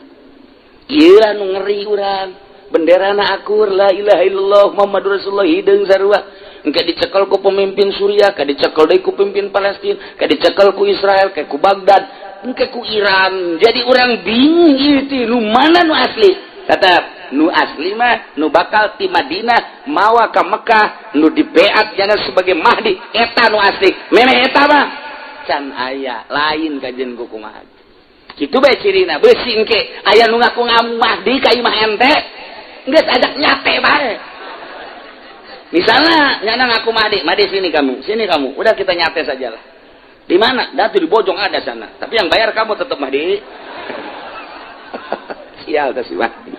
Ieu anu ngeri urang. Bendera na akur, la ilaha illallah Muhammadur Rasulullah, hideung sarua. Engke dicekel ku pemimpin Suriah, ka dicekel deui ku pemimpin Palestina, ka dicekel ku Israel, ka ku Baghdad, engke ku Iran. Jadi urang bingung ieu teh nu mana nu asli. Tetap nu asli mah nu bakal ti Madinah mawa ka Mekah, nu dibeat jangan sebagai Mahdi, eta nu asli. Memeh eta mah can aya lain kajen ku kumaha. Kitu bae cirina beusi engke aya nu ngaku ngamu Mahdi ka imah ente, geus ajak nyate bae. Misalnya nyana ngaku Mahdi, "Mahdi, sini kamu, sini kamu, udah kita nyate saja lah." "Di mana?" "Datu di Bojong ada sana." "Tapi yang bayar kamu tetap Mahdi." Sial si Mahdi.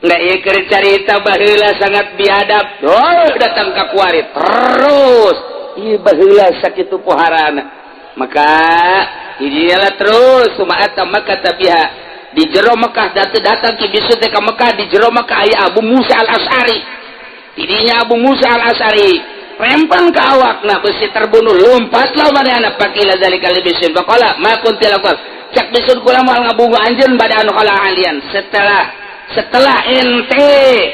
Nggak, iya, carita baheula sangat biadab. Oh, datang ke kuari terus. Iya, baheula sakitu poharana. Maka iyalah terus sumaata maka tabiha di jero Mekah datang datang ki bisu teh ka Mekah. Di jero Mekah aya Abu Musa Al As'ari. Tidinya Abu Musa Al As'ari rempan ke awak, nah besi terbunuh, lompatlah mana faqila zalika li bisin faqala ma kunti lakukan. Cak bisun, kula moal ngabungu anjeun pada anu kala alian, setelah setelah ente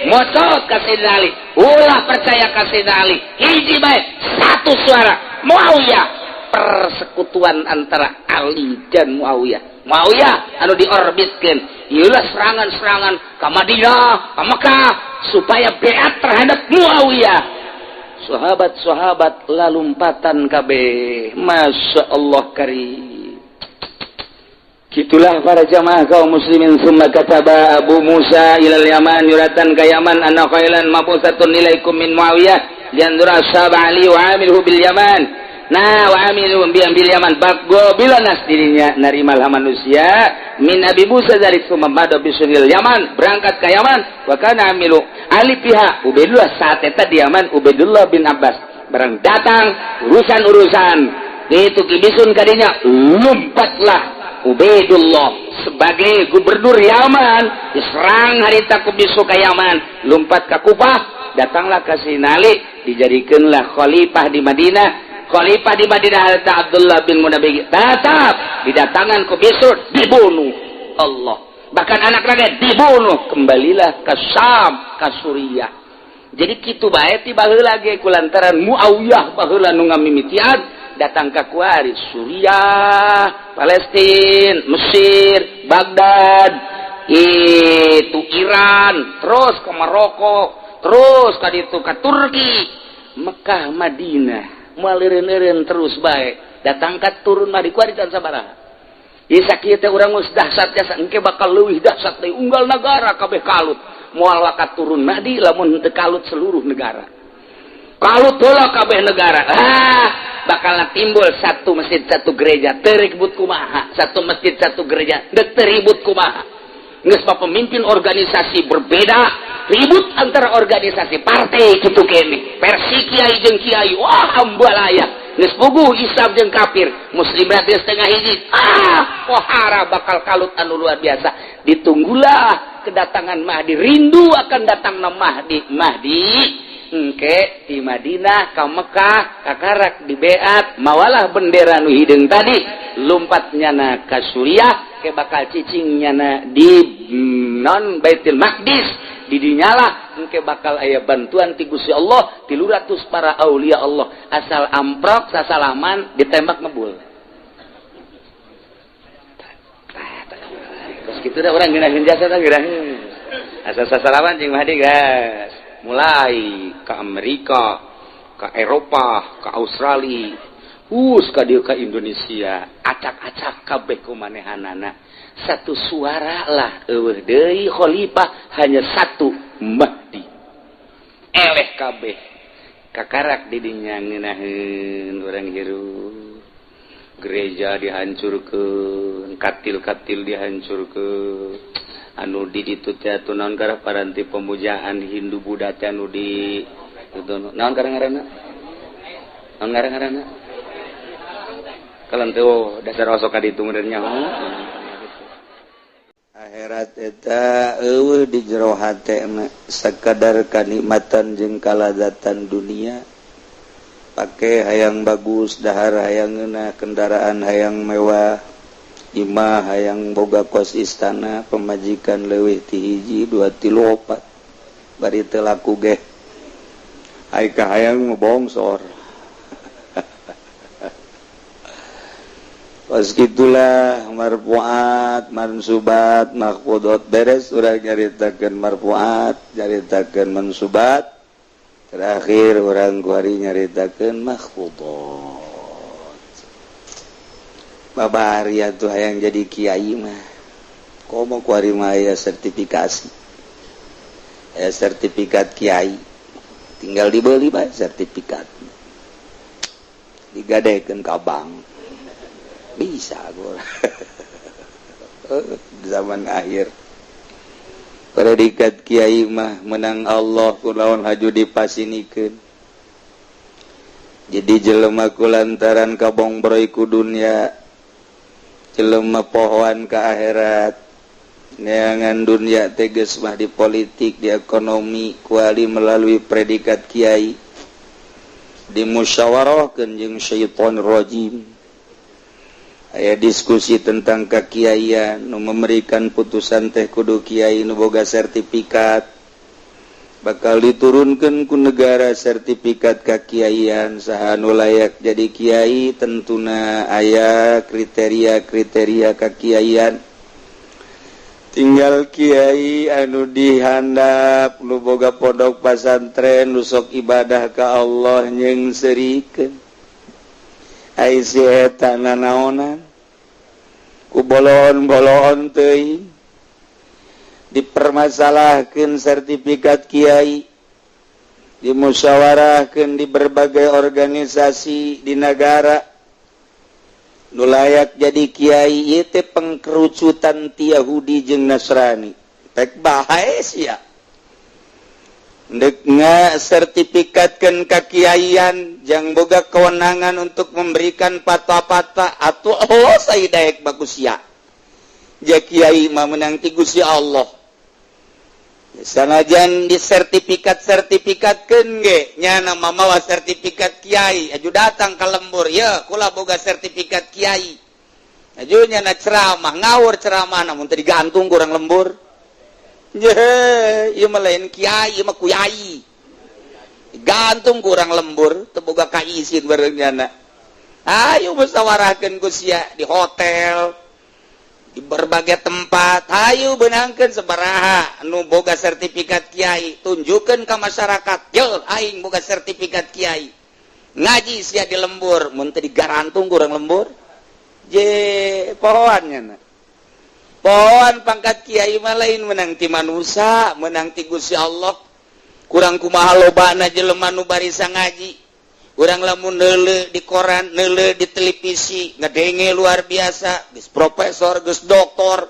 mocot ka Sayyidina Ali. Ulah percaya ka Sayyidina Ali, hiji bae, satu suara Muawiyah. Persekutuan antara Ali dan Muawiyah, Muawiyah anu diorbitkeun. Ieulah serangan-serangan ke Madinah, ke Mekah, supaya beat terhadap Muawiyah. Sahabat-sahabat lalumpatan kabeh. Masya Allah karim. Gitulah para jamaah kaum muslimin. Summa kataba Abu Musa ilal Yaman, yuratan ka Yaman, anna khailan mabusatun ilaikum min Muawiyah lianzura ashab Ali wa amilhu bil Yaman. Nah, wa amilu bil Yaman bago bila nas dirinya narimalah manusia min Abi Musa dari summa mada bisunil Yaman, berangkat ke Yaman. Wa kana amilu Ali pihak Ubaidullah, saat eta di Yaman Ubaidullah bin Abbas. Barang datang urusan-urusan itu kibisun kadinya, lompatlah Ubaidullah sebagai gubernur Yaman. Diserang harita ku bisu ke Yaman, lompat ke Kufah, datanglah ke Sinali, dijadikanlah khalifah di Madinah. Khalifah di Madinah harita Abdullah bin Munabbih tetap didatangan ku bisu, dibunuh Allah, bahkan anak rakyat dibunuh. Kembalilah ke Syam, ke Suriah. Jadi kitu bae ti baheula ge, kulantaran Muawiyah baheula nu ngamimitian datang ke kuari Suriah, Palestina, Mesir, Baghdad, itu Iran, terus ke Maroko, terus ke itu ke Turki, Mekah, Madinah, malirin-irin terus baik. Datang ke turun mah di kuari dan sabaraha. Ieu sakieu teh urang geus dahsyat jasa, engke bakal leuwih dahsyat deui, unggal negara kabeh kalut. Moal wakat turun Mahdi lamun teu kalut seluruh negara. Kalut heula kabeh negara. Ah, bakal timbul satu masjid satu gereja, teu ribut kumaha? Satu masjid satu gereja, dek teu ribut kumaha? Geus mah pemimpin organisasi berbeda, ribut antara organisasi partai kitu kene. Versi kiai jeung kiai, wah ambalaya. Geus puguh hisab jeung kafir, muslimat geus setengah hiji. Ah, pohara bakal kalut anu luar biasa. Ditunggulah kedatangan Mahdi, rindu akan datang Mahdi. Mahdi engke di Madinah ka Mekah, kakarak di beat mawalah bendera nu hideung tadi, lumpat nyana ka Suriah, ke bakal cicing nyana di non Baitul Maqdis. Didinyalah engke bakal aya bantuan ti Gusti Allah, 300 para aulia Allah. Asal amprok sasalaman, ditembak ngebul. Terus gitu dah orang ngeunaheun jasa tah, ngeunaheun asal sasalaman jeung Mahdi. Gas mulai ke Amerika, ke Eropa, ke Australia, hus ka dieu ka Indonesia, acak-acak kabeh ku manehanana. Satu suara lah, eueuh deui khalifah, hanya satu, Mahdi. Eleh kabeh. Kakarak didinya ngeunaheun urang hirup, gereja dihancurkeun, katil-katil dihancurkeun, anu di ditu teh atuh naon gara paranti pemujaan Hindu Buddha teh, anu di itu naon ngaranna, naon ngaranna kalau teh, oh, dasar osok ka ditu meureun nyaho. Akhirat eta eueuh di jero hate mah, sakadar kanikmatan jeung kalazatan dunia. Pake hayang bagus, dahar hayang ngeunah, kendaraan hayang mewah, imah hayang boga kos istana, pemajikan leuwih ti hiji, dua, tilu, opat, bari teu laku ge. Ai kahayang mah bongsor. Pas gitulah marfuat, mansubat, mahfudot beres. Urang nyaritakeun marfuat, nyaritakeun mansubat, terakhir urang kuari nyaritakeun mahfudot. Babari atuh hayang jadi kiai mah, komo kuari mah aya sertifikasi, aya sertifikat kiai, tinggal dibeli bae sertifikat, digadekeun ka bank bisa. Gua zaman akhir predikat kiai mah menang Allah kulawan haju dipasinikeun. Jadi jelema ku lantaran kabongbroy ku dunia, jelema pohoan ke akhirat, neangan dunia teges mah di politik, di ekonomi, kuali melalui predikat kiai, dimusyawarahkeun jeung syaitonir rajim. Aya diskusi tentang kekiaian, nu memberikan putusan teh kudu kiai nu boga sertifikat. Bakal diturunkan ku negara sertifikat kekiaian, saha nu layak jadi kiai. Tentuna aya kriteria-kriteria kekiaian. Tinggal kiai anu dihandap, nu boga pondok pasantren, nu sok ibadah ka Allah, nyengserikeun. Ai si eta nanaonan ku bolon-bolon teuing dipermasalahkeun sertifikat kiai, dimusyawarahkeun di berbagai organisasi di negara, nu layak jadi kiai ieu teh pengkerucutan ti Yahudi jeung Nasrani. Pek bahae sia ndek sertifikatkan kekiaian jang boga kewenangan untuk memberikan fatwa-fatwa atau oh saya daek bagus ya. Ja kiai mah menang ti Gusti Allah. Sanajan disertifikat sertifikatkeun ge, nyana mamawa sertifikat kiai, aju datang ke lembur ya, kula boga sertifikat kiai. Aju nyana ceramah ngawur ceramah, namun teu digantung kurang lembur. Ye, ieu mah lain kiai, ieu mah kuyai. Gantung kurang lembur, teu boga kaisin bareng nyana. Ayo musyawarahkeun ku sia di hotel, di berbagai tempat. Ayo benangkeun sabaraha nu boga sertifikat kiai, tunjukkeun ka masyarakat. Yo, aing boga sertifikat kiai. Ngaji sia di lembur, mun teu digarantung kurang lembur. Je, pohoan nyana. Pohoan pangkat kiai mah lain menang ti manusia, menang ti Gusti Allah. Kurang kumaha lobana jelema nu barisa ngaji. Urang lamun neuleu di koran, neuleu di televisi, ngedenge luar biasa, geus profesor, geus doktor,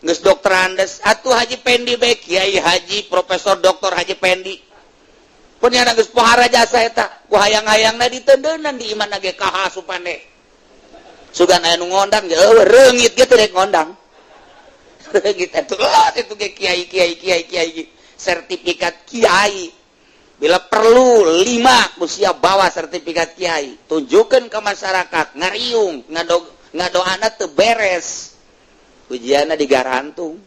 geus doktorandes. Atuh Haji Pendi bae, Kiai Haji Profesor Doktor Haji Pendi. Pun yang geus pohara jasa eta ku hayang-hayangna diteundeunan di imahna ge kaha supane. Sugan aya nu ngondang ge eueuh reungit ge teu rek ngondang. Reungit atuh itu ge kiai kiai kiai kiai sertifikat kiai. Bila perlu 5 usia bawa sertifikat kiai, tunjukkan ke masyarakat ngariung ngado ngadoana teu beres. Ujianna digarantung.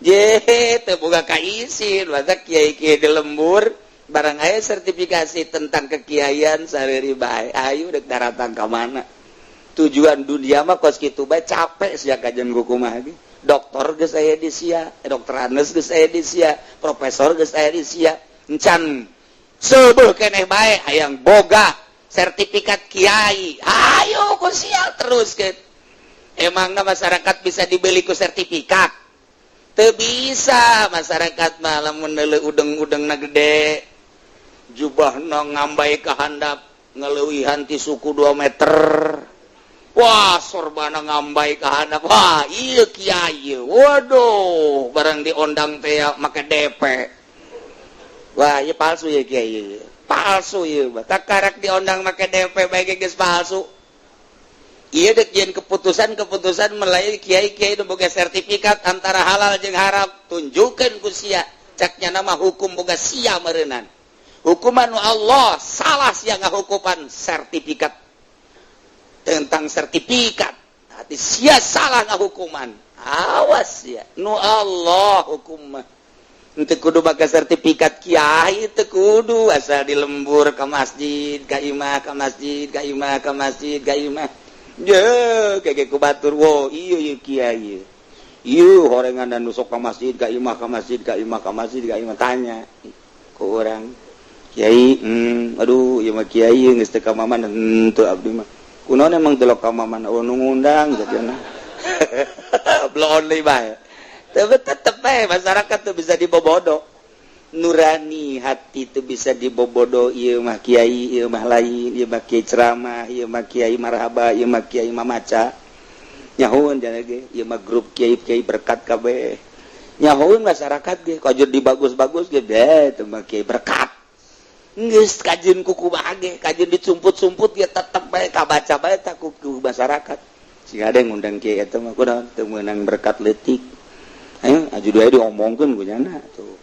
Je teu boga kaisin, masa kiai-kiai di lembur barang aya sertifikasi tentang kekiaian sareri bae. Ayo dek daratang ka mana? Tujuan dunia mah kos kitu bae, capek sia kajian kumaha ge. Doktor geus aya di sia, dokter Anes geus aya di sia, profesor geus aya di sia. Encan seubeuh keneh bae hayang boga sertifikat kiai. Ayo ku sia terus ke. Emangna masyarakat bisa dibeli ku sertifikat? Teu bisa. Masyarakat mah lamun neuleuh udeng-udengna gede, jubahna ngambay ka handap ngeleuwihan ti suku 2 meter. Wah, sorbana ngambay ka handap. Wah, ieu kiai. Waduh, barang diondang teh make DP. Wah, ieu palsu ya kiai. Palsu ieu. Kakarak diondang make DP bae geus palsu. Ieu dek jieun keputusan-keputusan melalui kiai-kiai nu boga sertifikat antara halal jeung haram, tunjukkeun ku sia. Caknya nama hukum boga sia meureunan. Hukuman nu Allah salah sia ngahukuman sertifikat tentang sertifikat. Hati sia salah ngahukuman. Awas ya, nu Allah hukum mah. Teu kudu make sertifikat kiai, teu kudu, asal di lembur ke masjid, ka imah, ka masjid, ka imah, ka masjid, ka imah. Je, kayak ku batur, wo, iya iya kiai. Iya, horengan dan nusok ka masjid, ka imah, ka masjid, ka imah, ka masjid, ka imah, tanya ku urang. Kiai, aduh, ieu mah kiai geus teu ka mamana, henteu abdi mah. Kunaon emang teu ka mamana, oh nu ngundang jadinya. Bloon deui bae. Tapi tetep bae masyarakat tuh bisa dibobodo. Nurani hati tuh bisa dibobodo, ieu mah kiai, ieu mah lain, ieu mah kiai ceramah, ieu mah kiai marhaba, ieu mah kiai mamaca. Nyahoeun jane ge, ieu mah grup kiai-kiai berkat kabeh. Nyahoeun masyarakat ge, kajur dibagus-bagus ge, deh teu mah kiai berkat. Geus kajeun kuku ge, kajeun dicumput-sumput ge tetep bae kabaca bae tak ku masyarakat. Sing ada yang ngundang kiai eta mah kunaon teu meunang berkat leutik. Ayo aju dua diomongkeun ku nyana tuh.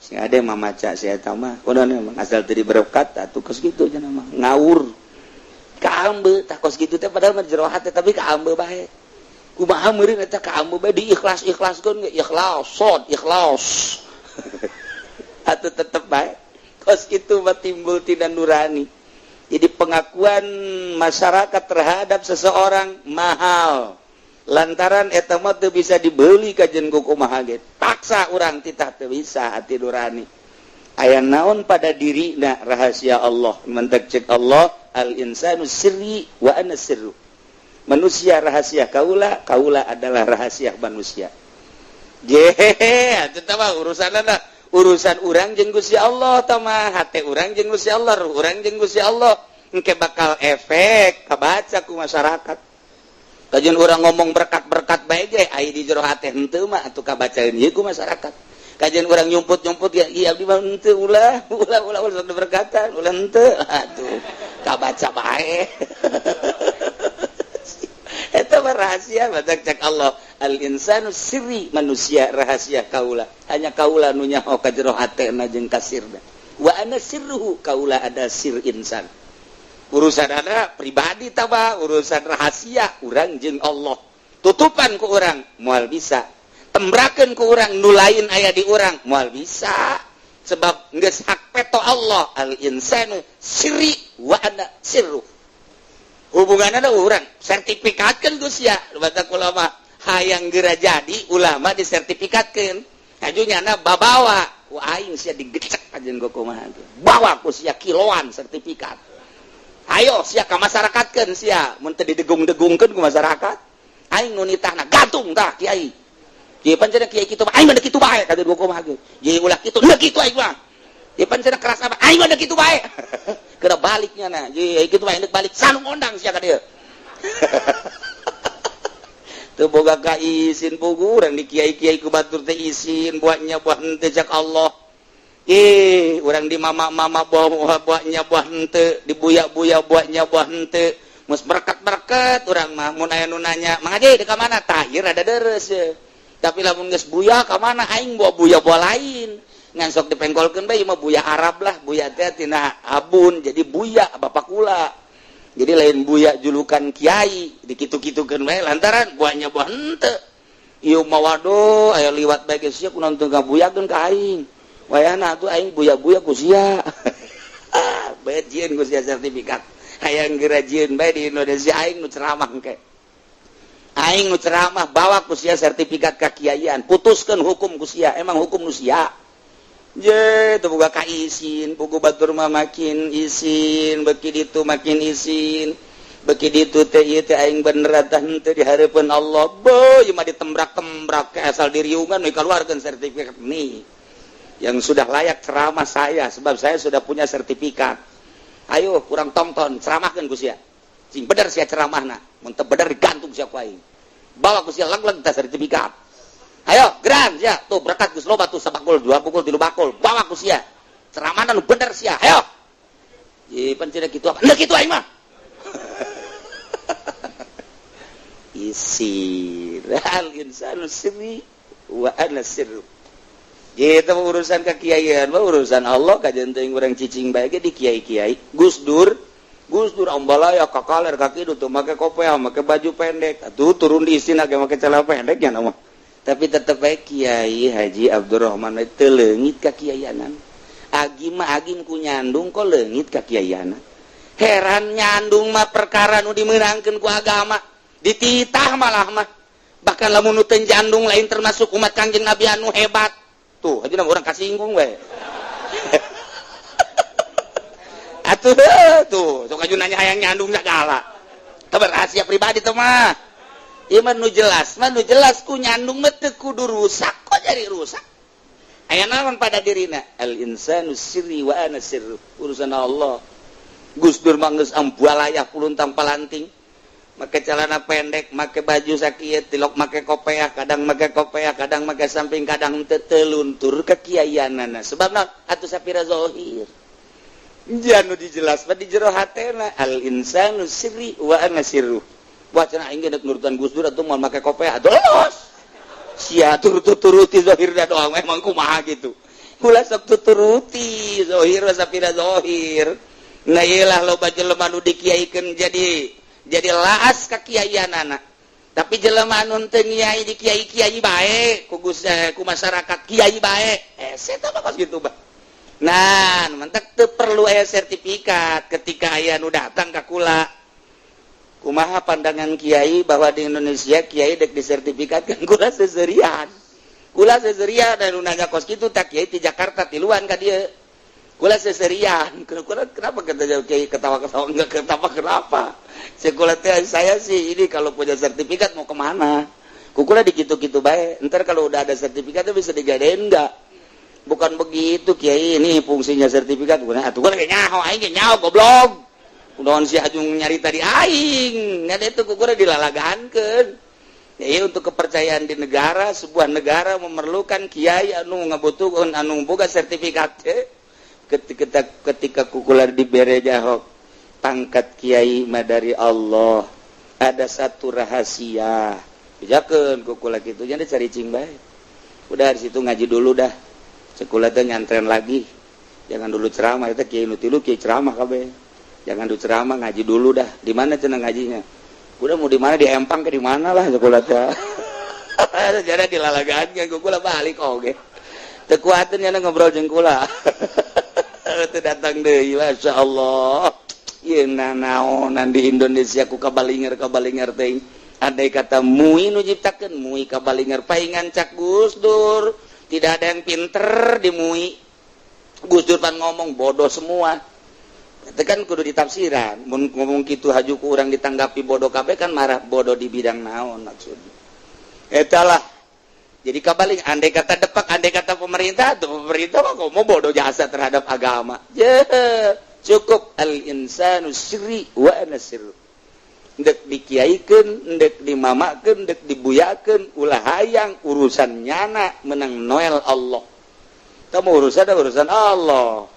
Sing ada yang mamaca si eta mah kunaon emang asal teu diberkat atuh kos kitu cenah mah ngawur. Kaambe tah kos kitu teh padahal mah jero hate tapi kaambe bae. Kumaha meureun eta kaambe bae diikhlas-ikhlaskeun ge ikhlas, sod ikhlas. Atuh tetep bae kos kitu mah timbul tina nurani. Jadi pengakuan masyarakat terhadap seseorang mahal. Lantaran eta mah teu bisa dibeli kajen ku kumaha ge. Paksa urang titah teu bisa hati nurani. Aya naon pada dirina rahasia Allah. Mentek cek Allah al insanu sirri wa ana sirru. Manusia rahasia kaula, kaula adalah rahasia manusia. Jehehe, atuh mah urusanna urusan urang jeung Gusti Allah tah mah, hate urang jeung Gusti Allah, ruh urang jeung Gusti Allah. Engke bakal efek kabaca ku masyarakat. Kajeun urang ngomong berkat-berkat bae ge ai di jero hate henteu mah atuh kabacaeun ieu ku masyarakat. Kajeun urang nyumput-nyumput ya iya abdi mah henteu ulah ulah ulah ulah sok berkatan ulah henteu atuh kabaca bae. Eta mah rahasia badak cek Allah al insanu sirri, manusia rahasia kaula, hanya kaula nu nyaho ka jero hatena jeung kasirna. Wa ana sirruhu, kaula ada sir insan. Urusan ada pribadi taba urusan rahasia urang jeung Allah, tutupan ku urang moal bisa, tembrakeun ku urang nu lain aya di urang moal bisa, sebab geus hak peto Allah al insanu sirri wa ana sirru. Hubunganna ada urang sertifikatkeun geus ya batak ulama hayang geura jadi ulama disertifikatkeun aju nyana babawa ku aing sia digecek kajeun kumaha bawa ku sia kiloan sertifikat. Ayo sia ka masyarakatkeun sia mun teu didegung-degungkeun ku masyarakat aing nu nitahna gantung tah kiai. Kiai pan cenah kiai kitu mah aing mah kitu bae kajeun kumaha ge. Ye ulah kitu henteu kitu aing mah. Ye pan cenah keras apa aing mah kitu bae. Kena baliknya nah. Ye kitu bae balik sanung ondang sia ka dieu. Teu boga ka isin puguran di kiai-kiai ku batur teh isin buatnya buat henteu cak Allah. Ih, urang di mama-mama buah-buahnya buah henteu, di buya-buya buahnya buah henteu. Mus berkat-berkat urang mah mun aya nu nanya, "Mang Haji di ka mana?" Tah, ieu rada deres ye. Tapi lamun geus buya ka mana aing bawa buya buah lain. Ngan sok dipengkolkeun bae mah buya Arab lah, buya teh tina abun jadi buya bapak kula. Jadi lain buya julukan kiai, dikitu-kitukeun bae lantaran buahnya buah henteu. Ieu mah waduh aya liwat bae geus sia kunaon teu ngabuyakeun ka aing. Wayahna atuh aing buya-buya ku sia. Ah, bae jieun ku sia sertifikat. Hayang geura jieun bae di Indonesia aing nu ceramah engke. Aing nu ceramah bawa ku sia sertifikat kakiaian, putuskeun hukum ku sia, emang hukum nu sia. Je, teu boga kaisin, pugu batur mah makin isin, beki ditu makin isin. Beki ditu teh ieu teh aing bener tah henteu di hareupeun Allah. Beuh, ieu mah ditembrak-tembrak ke asal diriungan we kaluarkeun sertifikat nih. Yang sudah layak ceramah saya sebab saya sudah punya sertifikat. Ayo kurang tonton, ceramahkeun ku sia. Sing bener sia ceramahna, mun teu bener digantung sia ku aing. Bawa ku sia leg-leg tah sertifikat. Ayo, geran sia. Tuh berkat geus loba tuh sabakul, dua pukul, tilu bakul. Bawa ku sia. Ceramahna nu bener sia. Ayo. Ye pan cenah kitu apa? Henteu kitu aing mah. Isir al insanu sirri wa ana sirru. Gitu urusan kekiaian mah urusan Allah kajian teuing urang cicing bae ge di kiai-kiai. Gus Dur, Gus Dur ambalaya kakaler kaki tuh make kopiah, make baju pendek. Atuh turun di istina ge make celana pendek nya mah. Tapi tetep bae Kiai Haji Abdurrahman teu leungit ka kiaianan. Agim mah agim ku nyandung kok leungit ka kiaianan. Heran nyandung mah perkara nu dimeunangkeun ku agama. Dititah malah mah. Bahkan lamun nu teu jandung lain termasuk umat Kangjeng Nabi anu hebat. Tuh, aja orang kasinggung we. Atuh tuh, sok aju nanya hayang nyandung segala. Teu rahasia pribadi teh mah. Ieu mah nu jelas, mah nu jelas ku nyandung mah teu kudu rusak, kok jadi rusak. Aya naon pada dirina? Al insanu sirri wa ana sirru. Urusan Allah. Gus Dur mah geus ambualayah puluntang palanting. Make celana pendek, make baju sakieu, tilok make kopeah, kadang make kopeah, kadang make samping, kadang teu teluntur kekiaianana. Sebab naon? Atuh sapira zahir. Janu dijelas mah di jero hatena al insanu sirri wa ana sirru. Wah cenah aing ge nurutan Gus Dur atuh moal make kopeah. Atuh los. Sia turut-turuti zahirna doang memang kumaha gitu. Ulah sok tuturuti zahir wa sapira zahir. Nah ieu lah loba jelema nu dikiaikeun jadi laas ka kiaianana. Tapi jelema anu teu kiai di kiai-kiai bae ku Gus ku masyarakat kiai bae. Eta mah kos kitu bah. Nah, mantak teu perlu aya sertifikat ketika aya nu datang ka kula. Kumaha pandangan kiai bahwa di Indonesia kiai dek disertifikatkan kula seserian. Kula seserian dan nu nanya kos kitu tak kiai di Jakarta tiluan ka dieu. Kula seserian. Kenapa kata kiai ketawa-ketawa enggak kenapa kenapa? Sekolah teh saya sih ini kalau punya sertifikat mau kemana? Kukula dikitu-kitu bae. Ntar kalau udah ada sertifikatnya bisa digadein enggak? Bukan begitu kiai, ini fungsinya sertifikat. Bukan atuh gua lagi nyaho aing ge nyaho goblok. Kunaon si ajung nyari tadi aing. Ngan itu kukula dilalagaankeun. Ya, untuk kepercayaan di negara, sebuah negara memerlukan kiai anu ngabutuhkeun anu boga sertifikat. Ketika kukula dibere jahok pangkat kiai mah dari Allah, ada satu rahasia bejakeun kukula kitu nya cari cing bae. Udah di situ ngaji dulu dah, sekolah teh nyantren lagi, jangan dulu ceramah itu kiai nu tilu kiai ceramah kabeh, jangan dulu ceramah, ngaji dulu dah. Di mana cenah ngajinya? Udah mau di mana, di Empang ke di mana lah sekolah teh. Jadi dilalagaan kan kukula balik oge teu kuateun nya ngobrol jeung kula. Teu datang deui. Masyaallah, ieu nanaonan di Indonesia ku kabalinger-kabalinger teh. Andai kata MUI nu nyiptakeun MUI kabalinger paingan cak Gus Dur tidak ada yang pinter di MUI. Gus Dur pan ngomong bodoh semua. Itu kan kudu ditafsiran. Mun ngomong kitu haju ku urang ditanggapi bodoh kabeh kan marah, bodoh di bidang naon maksudnya. Eta lah. Jadi kabaling andai kata depak, andai kata pemerintah tuh pemerintah mah ngomong bodoh jasa terhadap agama. Je, cukup al insanu sirri wa ana sirru. Ndek dikiaikeun, ndek dimamakeun, ndek dibuyakeun, ulah hayang urusan nyana menang Noel Allah. Teu urusan urusan Allah.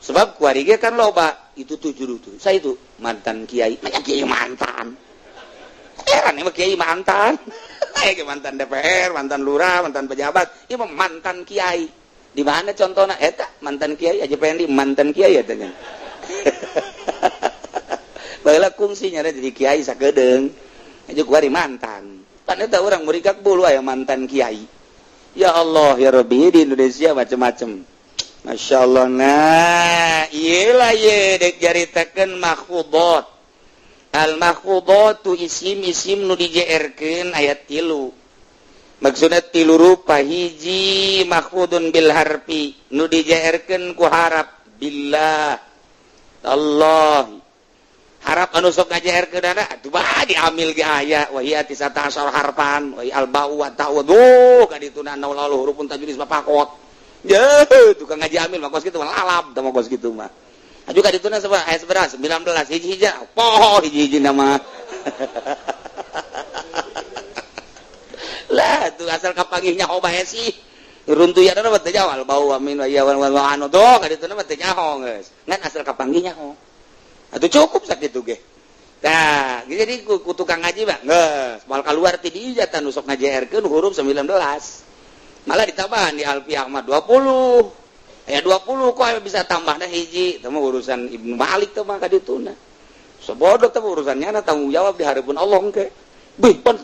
Sebab kuari ge kan loba itu tujuh tuh. Saya itu mantan kiai, banyak kiai mantan. Heran emang kiai mantan. Kayak mantan DPR, mantan lurah, mantan pejabat, ieu mah mantan kiai. Di mana contohna eta mantan kiai aja pengen di mantan kiai eta nya. Baheula kungsinya jadi kiai sakedeung. Aja kuari mantan. Pan eta urang murikak bulu aya mantan kiai. Ya Allah ya Rabbi, di Indonesia macem-macem. Masya Allah. Nah, iyalah ye dek jaritakeun makhudot. Al makhudot tu isim-isim nu dijeerkeun ayat 3. Maksudna tilu rupa, hiji makhudun bil harfi nu dijeerkeun ku harap billah Allah. Harap anu sok ngajeerkeun atuh bah diamil ge aya wa hiya tisata asyara harfan wa al ba'u wa ta'u duh ka dituna lalu hurufun tajwid bapakot. Ye tukang ngaji amil mah kos kitu mah lalap tah mah kos kitu mah. Aju ka dituna sabaraha aya sabaraha 19 hiji-hiji poho hiji-hiji nama. Lah tuh asal kapanggihnya nyaho bae sih. Runtuyan mah teu jawal bau amin wa ya wa anu tuh ka dituna mah teu nyaho geus. Ngan asal kapanggih nyaho. Atuh cukup sakitu ge. Tah, jadi ku tukang ngaji mah geus moal kaluar ti dieu tah nu sok ngajeerkeun huruf 19. Malah ditambahan di Alfiah mah 20. Aya 20 kok bisa tambahna hiji, teh mah urusan Ibnu Malik teh mah ka dituna. Sebodoh teh urusannya na tanggung jawab di hareupeun Allah engke. Beuh pon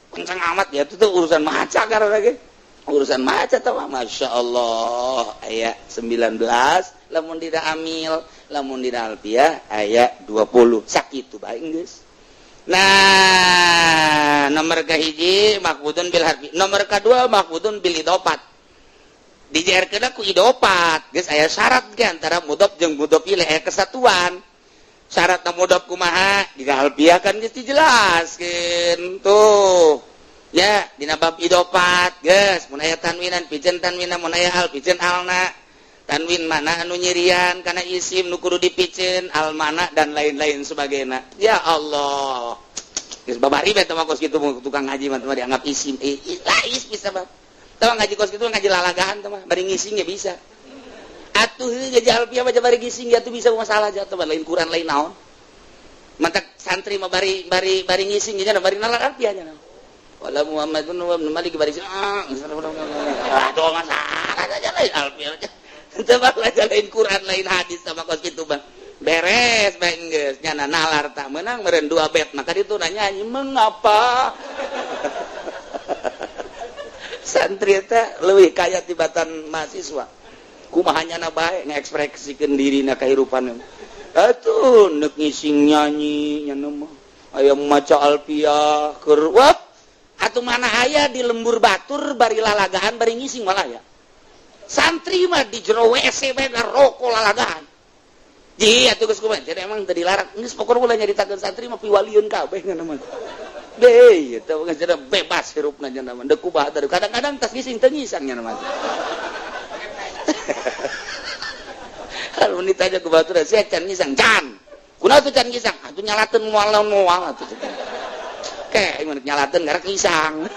kencang amat ya itu tuh urusan maca karena ge. Urusan maca teh mah Masya Allah aya 19 lamun dina amil, lamun dina alfiah aya 20. Sakitu bae geus. Nah, nomor kahiji makhudun bil harfi, nomor kedua makhudun bil idofat. Dijeerkeun ku idofat, geus aya syarat ge antara mudhof jeung mudhof ilaih aya kesatuan. Syaratna mudhof kumaha? Dina alfiah kan geus dijelaskeun tuh. Ya, dina bab idofat geus mun aya tanwinan piceun tanwinna, mun aya al piceun alna. Tanwin mana anu nyirian kana isim nu kudu dipiceun, al mana dan lain-lain sebagainya. Ya Allah. Geus babari bae teh mah kos kitu tukang ngaji mah dianggap isim. Lais bisa mah. Tah ngaji kos kitu ngaji lalagaan teh mah bari ngising ya bisa. Atuh heuh ngaji alfiah mah bari ngising ya tuh bisa masalah ja teh lain Quran lain naon. Mantak santri mah bari bari bari ngising nya bari nalar alfiah nya. Wala Muhammadun wa Ibnu Malik bari aduh masalah aja lain alfiah. Teu lain Quran lain hadis sama kos kitu bang. Beres bae geus nyana nalar tak meunang meureun 2 bet maka ditu nanya mengapa. Santri teh leuwih kaya tibatan mahasiswa. Kumaha nyana bae ngekspresikeun dirina kahirupan. Atuh neuk ngising nyanyi nyana mah aya maca alfiah keur wah atuh mana aya di lembur batur bari lalagaan bari ngising malah ya. Santri mah di jero WC bae ngaroko lalagaan. Ji atuh geus kumaha jadi emang teu dilarang geus pokona ulah nyaritakeun santri mah piwalieun kabeh ngana mah. Deh eta geus bebas hirupna nya mah deuk kumaha kadang-kadang tas ngising teu ngisang nya mah. Kalau ditanya ku batur sia can ngisang can. Kunaon tuh can ngisang? Atuh nyalateun moal-moal atuh. Ke mun nyalateun garek ngisang.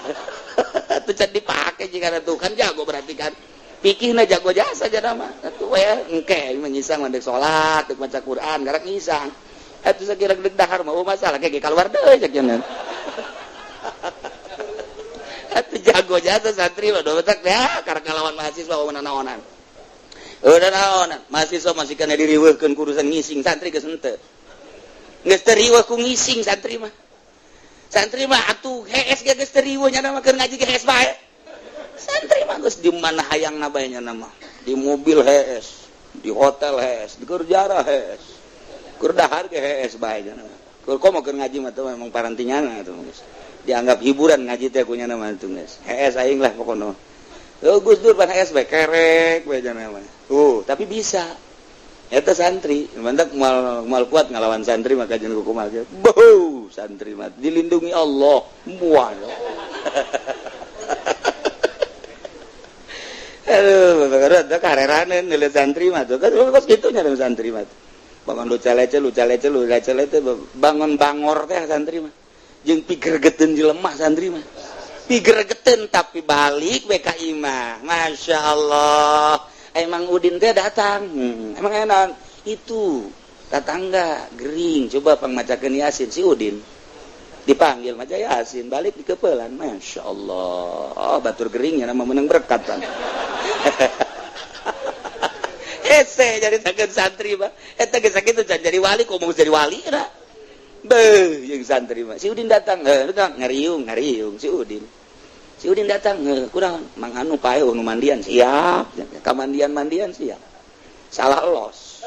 Atuh can dipake jika tuh kan jago berarti kan. Pikirna jago jasa jana mah atuh we engke ngisang mah deuk salat deuk maca Quran garek ngisang. Atuh sakira deuk dahar mah masalah ke keluar deui cek cenah. Atuh jago jasa santri mah dotak ya karek ngalawan mahasiswa naonan. Udah naonan mahasiswa masih kana diriweuhkeun ku urusan ngising santri geus henteu. Geus teu riweuh ku ngising santri mah. Santri mah atuh hees ge geus teu riweuh nya mah keur ngaji ge hees bae. Santri mah geus di mana hayangna bae nya mah. Di mobil hees, di hotel hees, di kerjara hees. Keur dahar ge hees bae nya mah. Keur komo keur ngaji mah teh memang parantinyana atuh geus. Dianggap hiburan ngaji teh ku nya mah atuh geus. Hees aing lah pokona. Oh Gus Dur pan hees bae kerek bae nya mah. Tuh, tapi bisa. Eta santri, mantap moal kuat ngalawan santri maka jeung kumaha ge. Beuh, santri mah dilindungi Allah. Mual. Aduh, bapak kareranen nilai santri mah tuh kan kos kitu nya santri mah. Bangun lu calece, lu calece, lu calece, bangun bangor teh santri mah. Jeung pigergeteun jelema santri mah. Digeregeteun tapi balik we ka imah. Masya Allah. Emang Udin teh datang. Emang enak itu tetangga gering, coba pangmacakeun Yasin. Si Udin dipanggil maca Yasin, balik di kepelan. Masya Allah, batur geringnya nama menang berkat kan. Hese jadi sakeun santri mah eta geus sakitu can jadi wali, komo jadi wali da beuh jeung santri mah. Si Udin datang, datang ngariung ngariung si Udin. Si Udin datang, kurang Mang Anu pae nu mandian siap, ka mandian-mandian siap. Salah los.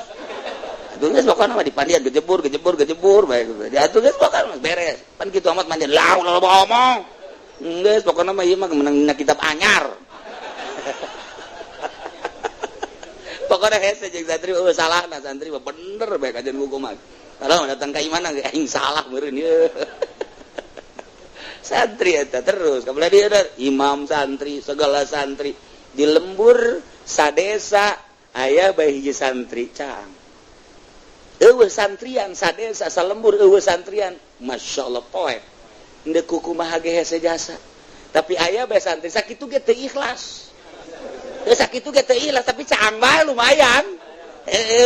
Atuh geus pokona mah dipandian gejebur gejebur gejebur bae. Atuh geus pokona mah beres. Pan kitu amat mandian lah ulah loba omong. Geus pokona mah ieu mah menang dina kitab anyar. Pokona hese jeung santri eueuh salahna santri mah bener bae kajian buku mah. Kalau datang ka imana ge aing salah meureun ieu. Santri eta terus kabelah dia imam santri segala santri di lembur sadesa aya bae hiji santri cang. Eueuh santrian sadesa salembur eueuh santrian, Masya Allah poek. Ndek kumaha ge hese jasa. Tapi aya bae santri sakitu ge teu ikhlas. Teu sakitu ge teu ikhlas tapi caang bae lumayan.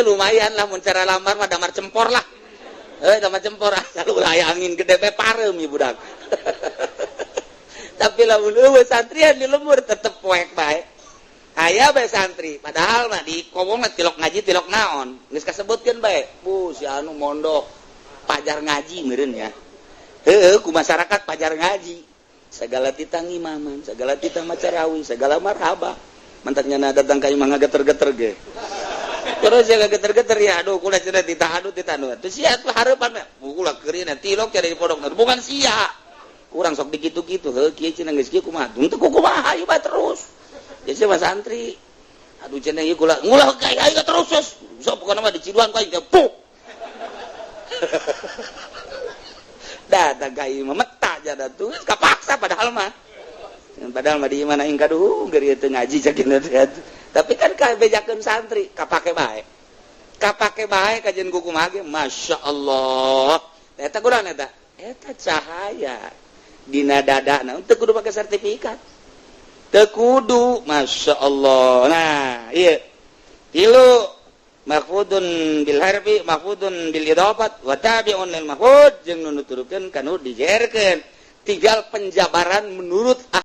Lumayan lah mun cara lamar mah damar cempor lah. Damar cempor asal ulah aya angin gede bae pareum ieu budak. Tapi lamun eueuh santrian di lembur tetep poek bae. Aya bae santri padahal mah di kobong mah tilok ngaji tilok naon geus kasebutkeun bae. Bu si anu mondok pajar ngaji meureun ya. Heueuh ku masyarakat pajar ngaji. Segala titah ngimaman, segala titah macarawi, segala marhaba. Mantak nyana datang ka imah ngageter-geter ge. Terus ya ngageter-geter ya aduh kula cenah titah aduh titah anu. Teu sia tuh hareupan mah. Kula keurina tilok ya di pondok. Bukan sia. Kurang sok dikitu-kitu heuh kieu cenah geus kieu kumaha. Teu kumaha ayo bae terus. Jadi mah santri. Aduh cenah ieu kula ngulah ka aing terus terus. Sok pokona mah diciduan ku aing teh puk. Datang ka ieu mah meta jada tuh kapaksa padahal mah. Padahal mah di mana aing kaduh geus ieu teu ngaji cakeun teh. Tapi kan kabejakeun santri kapake bae. Kapake bae kajian ku kumaha ge Masya Allah. Eta kurang eta. Eta cahaya dina dadana teu kudu pake sertifikat. Teu kudu, Masya Allah. Nah, iya. Tilu mahfudun bil harfi, mahfudun bil idafat, wa tabi'un lil mahfud jeung nu nuturkeun kanu dijerkeun. Tinggal penjabaran menurut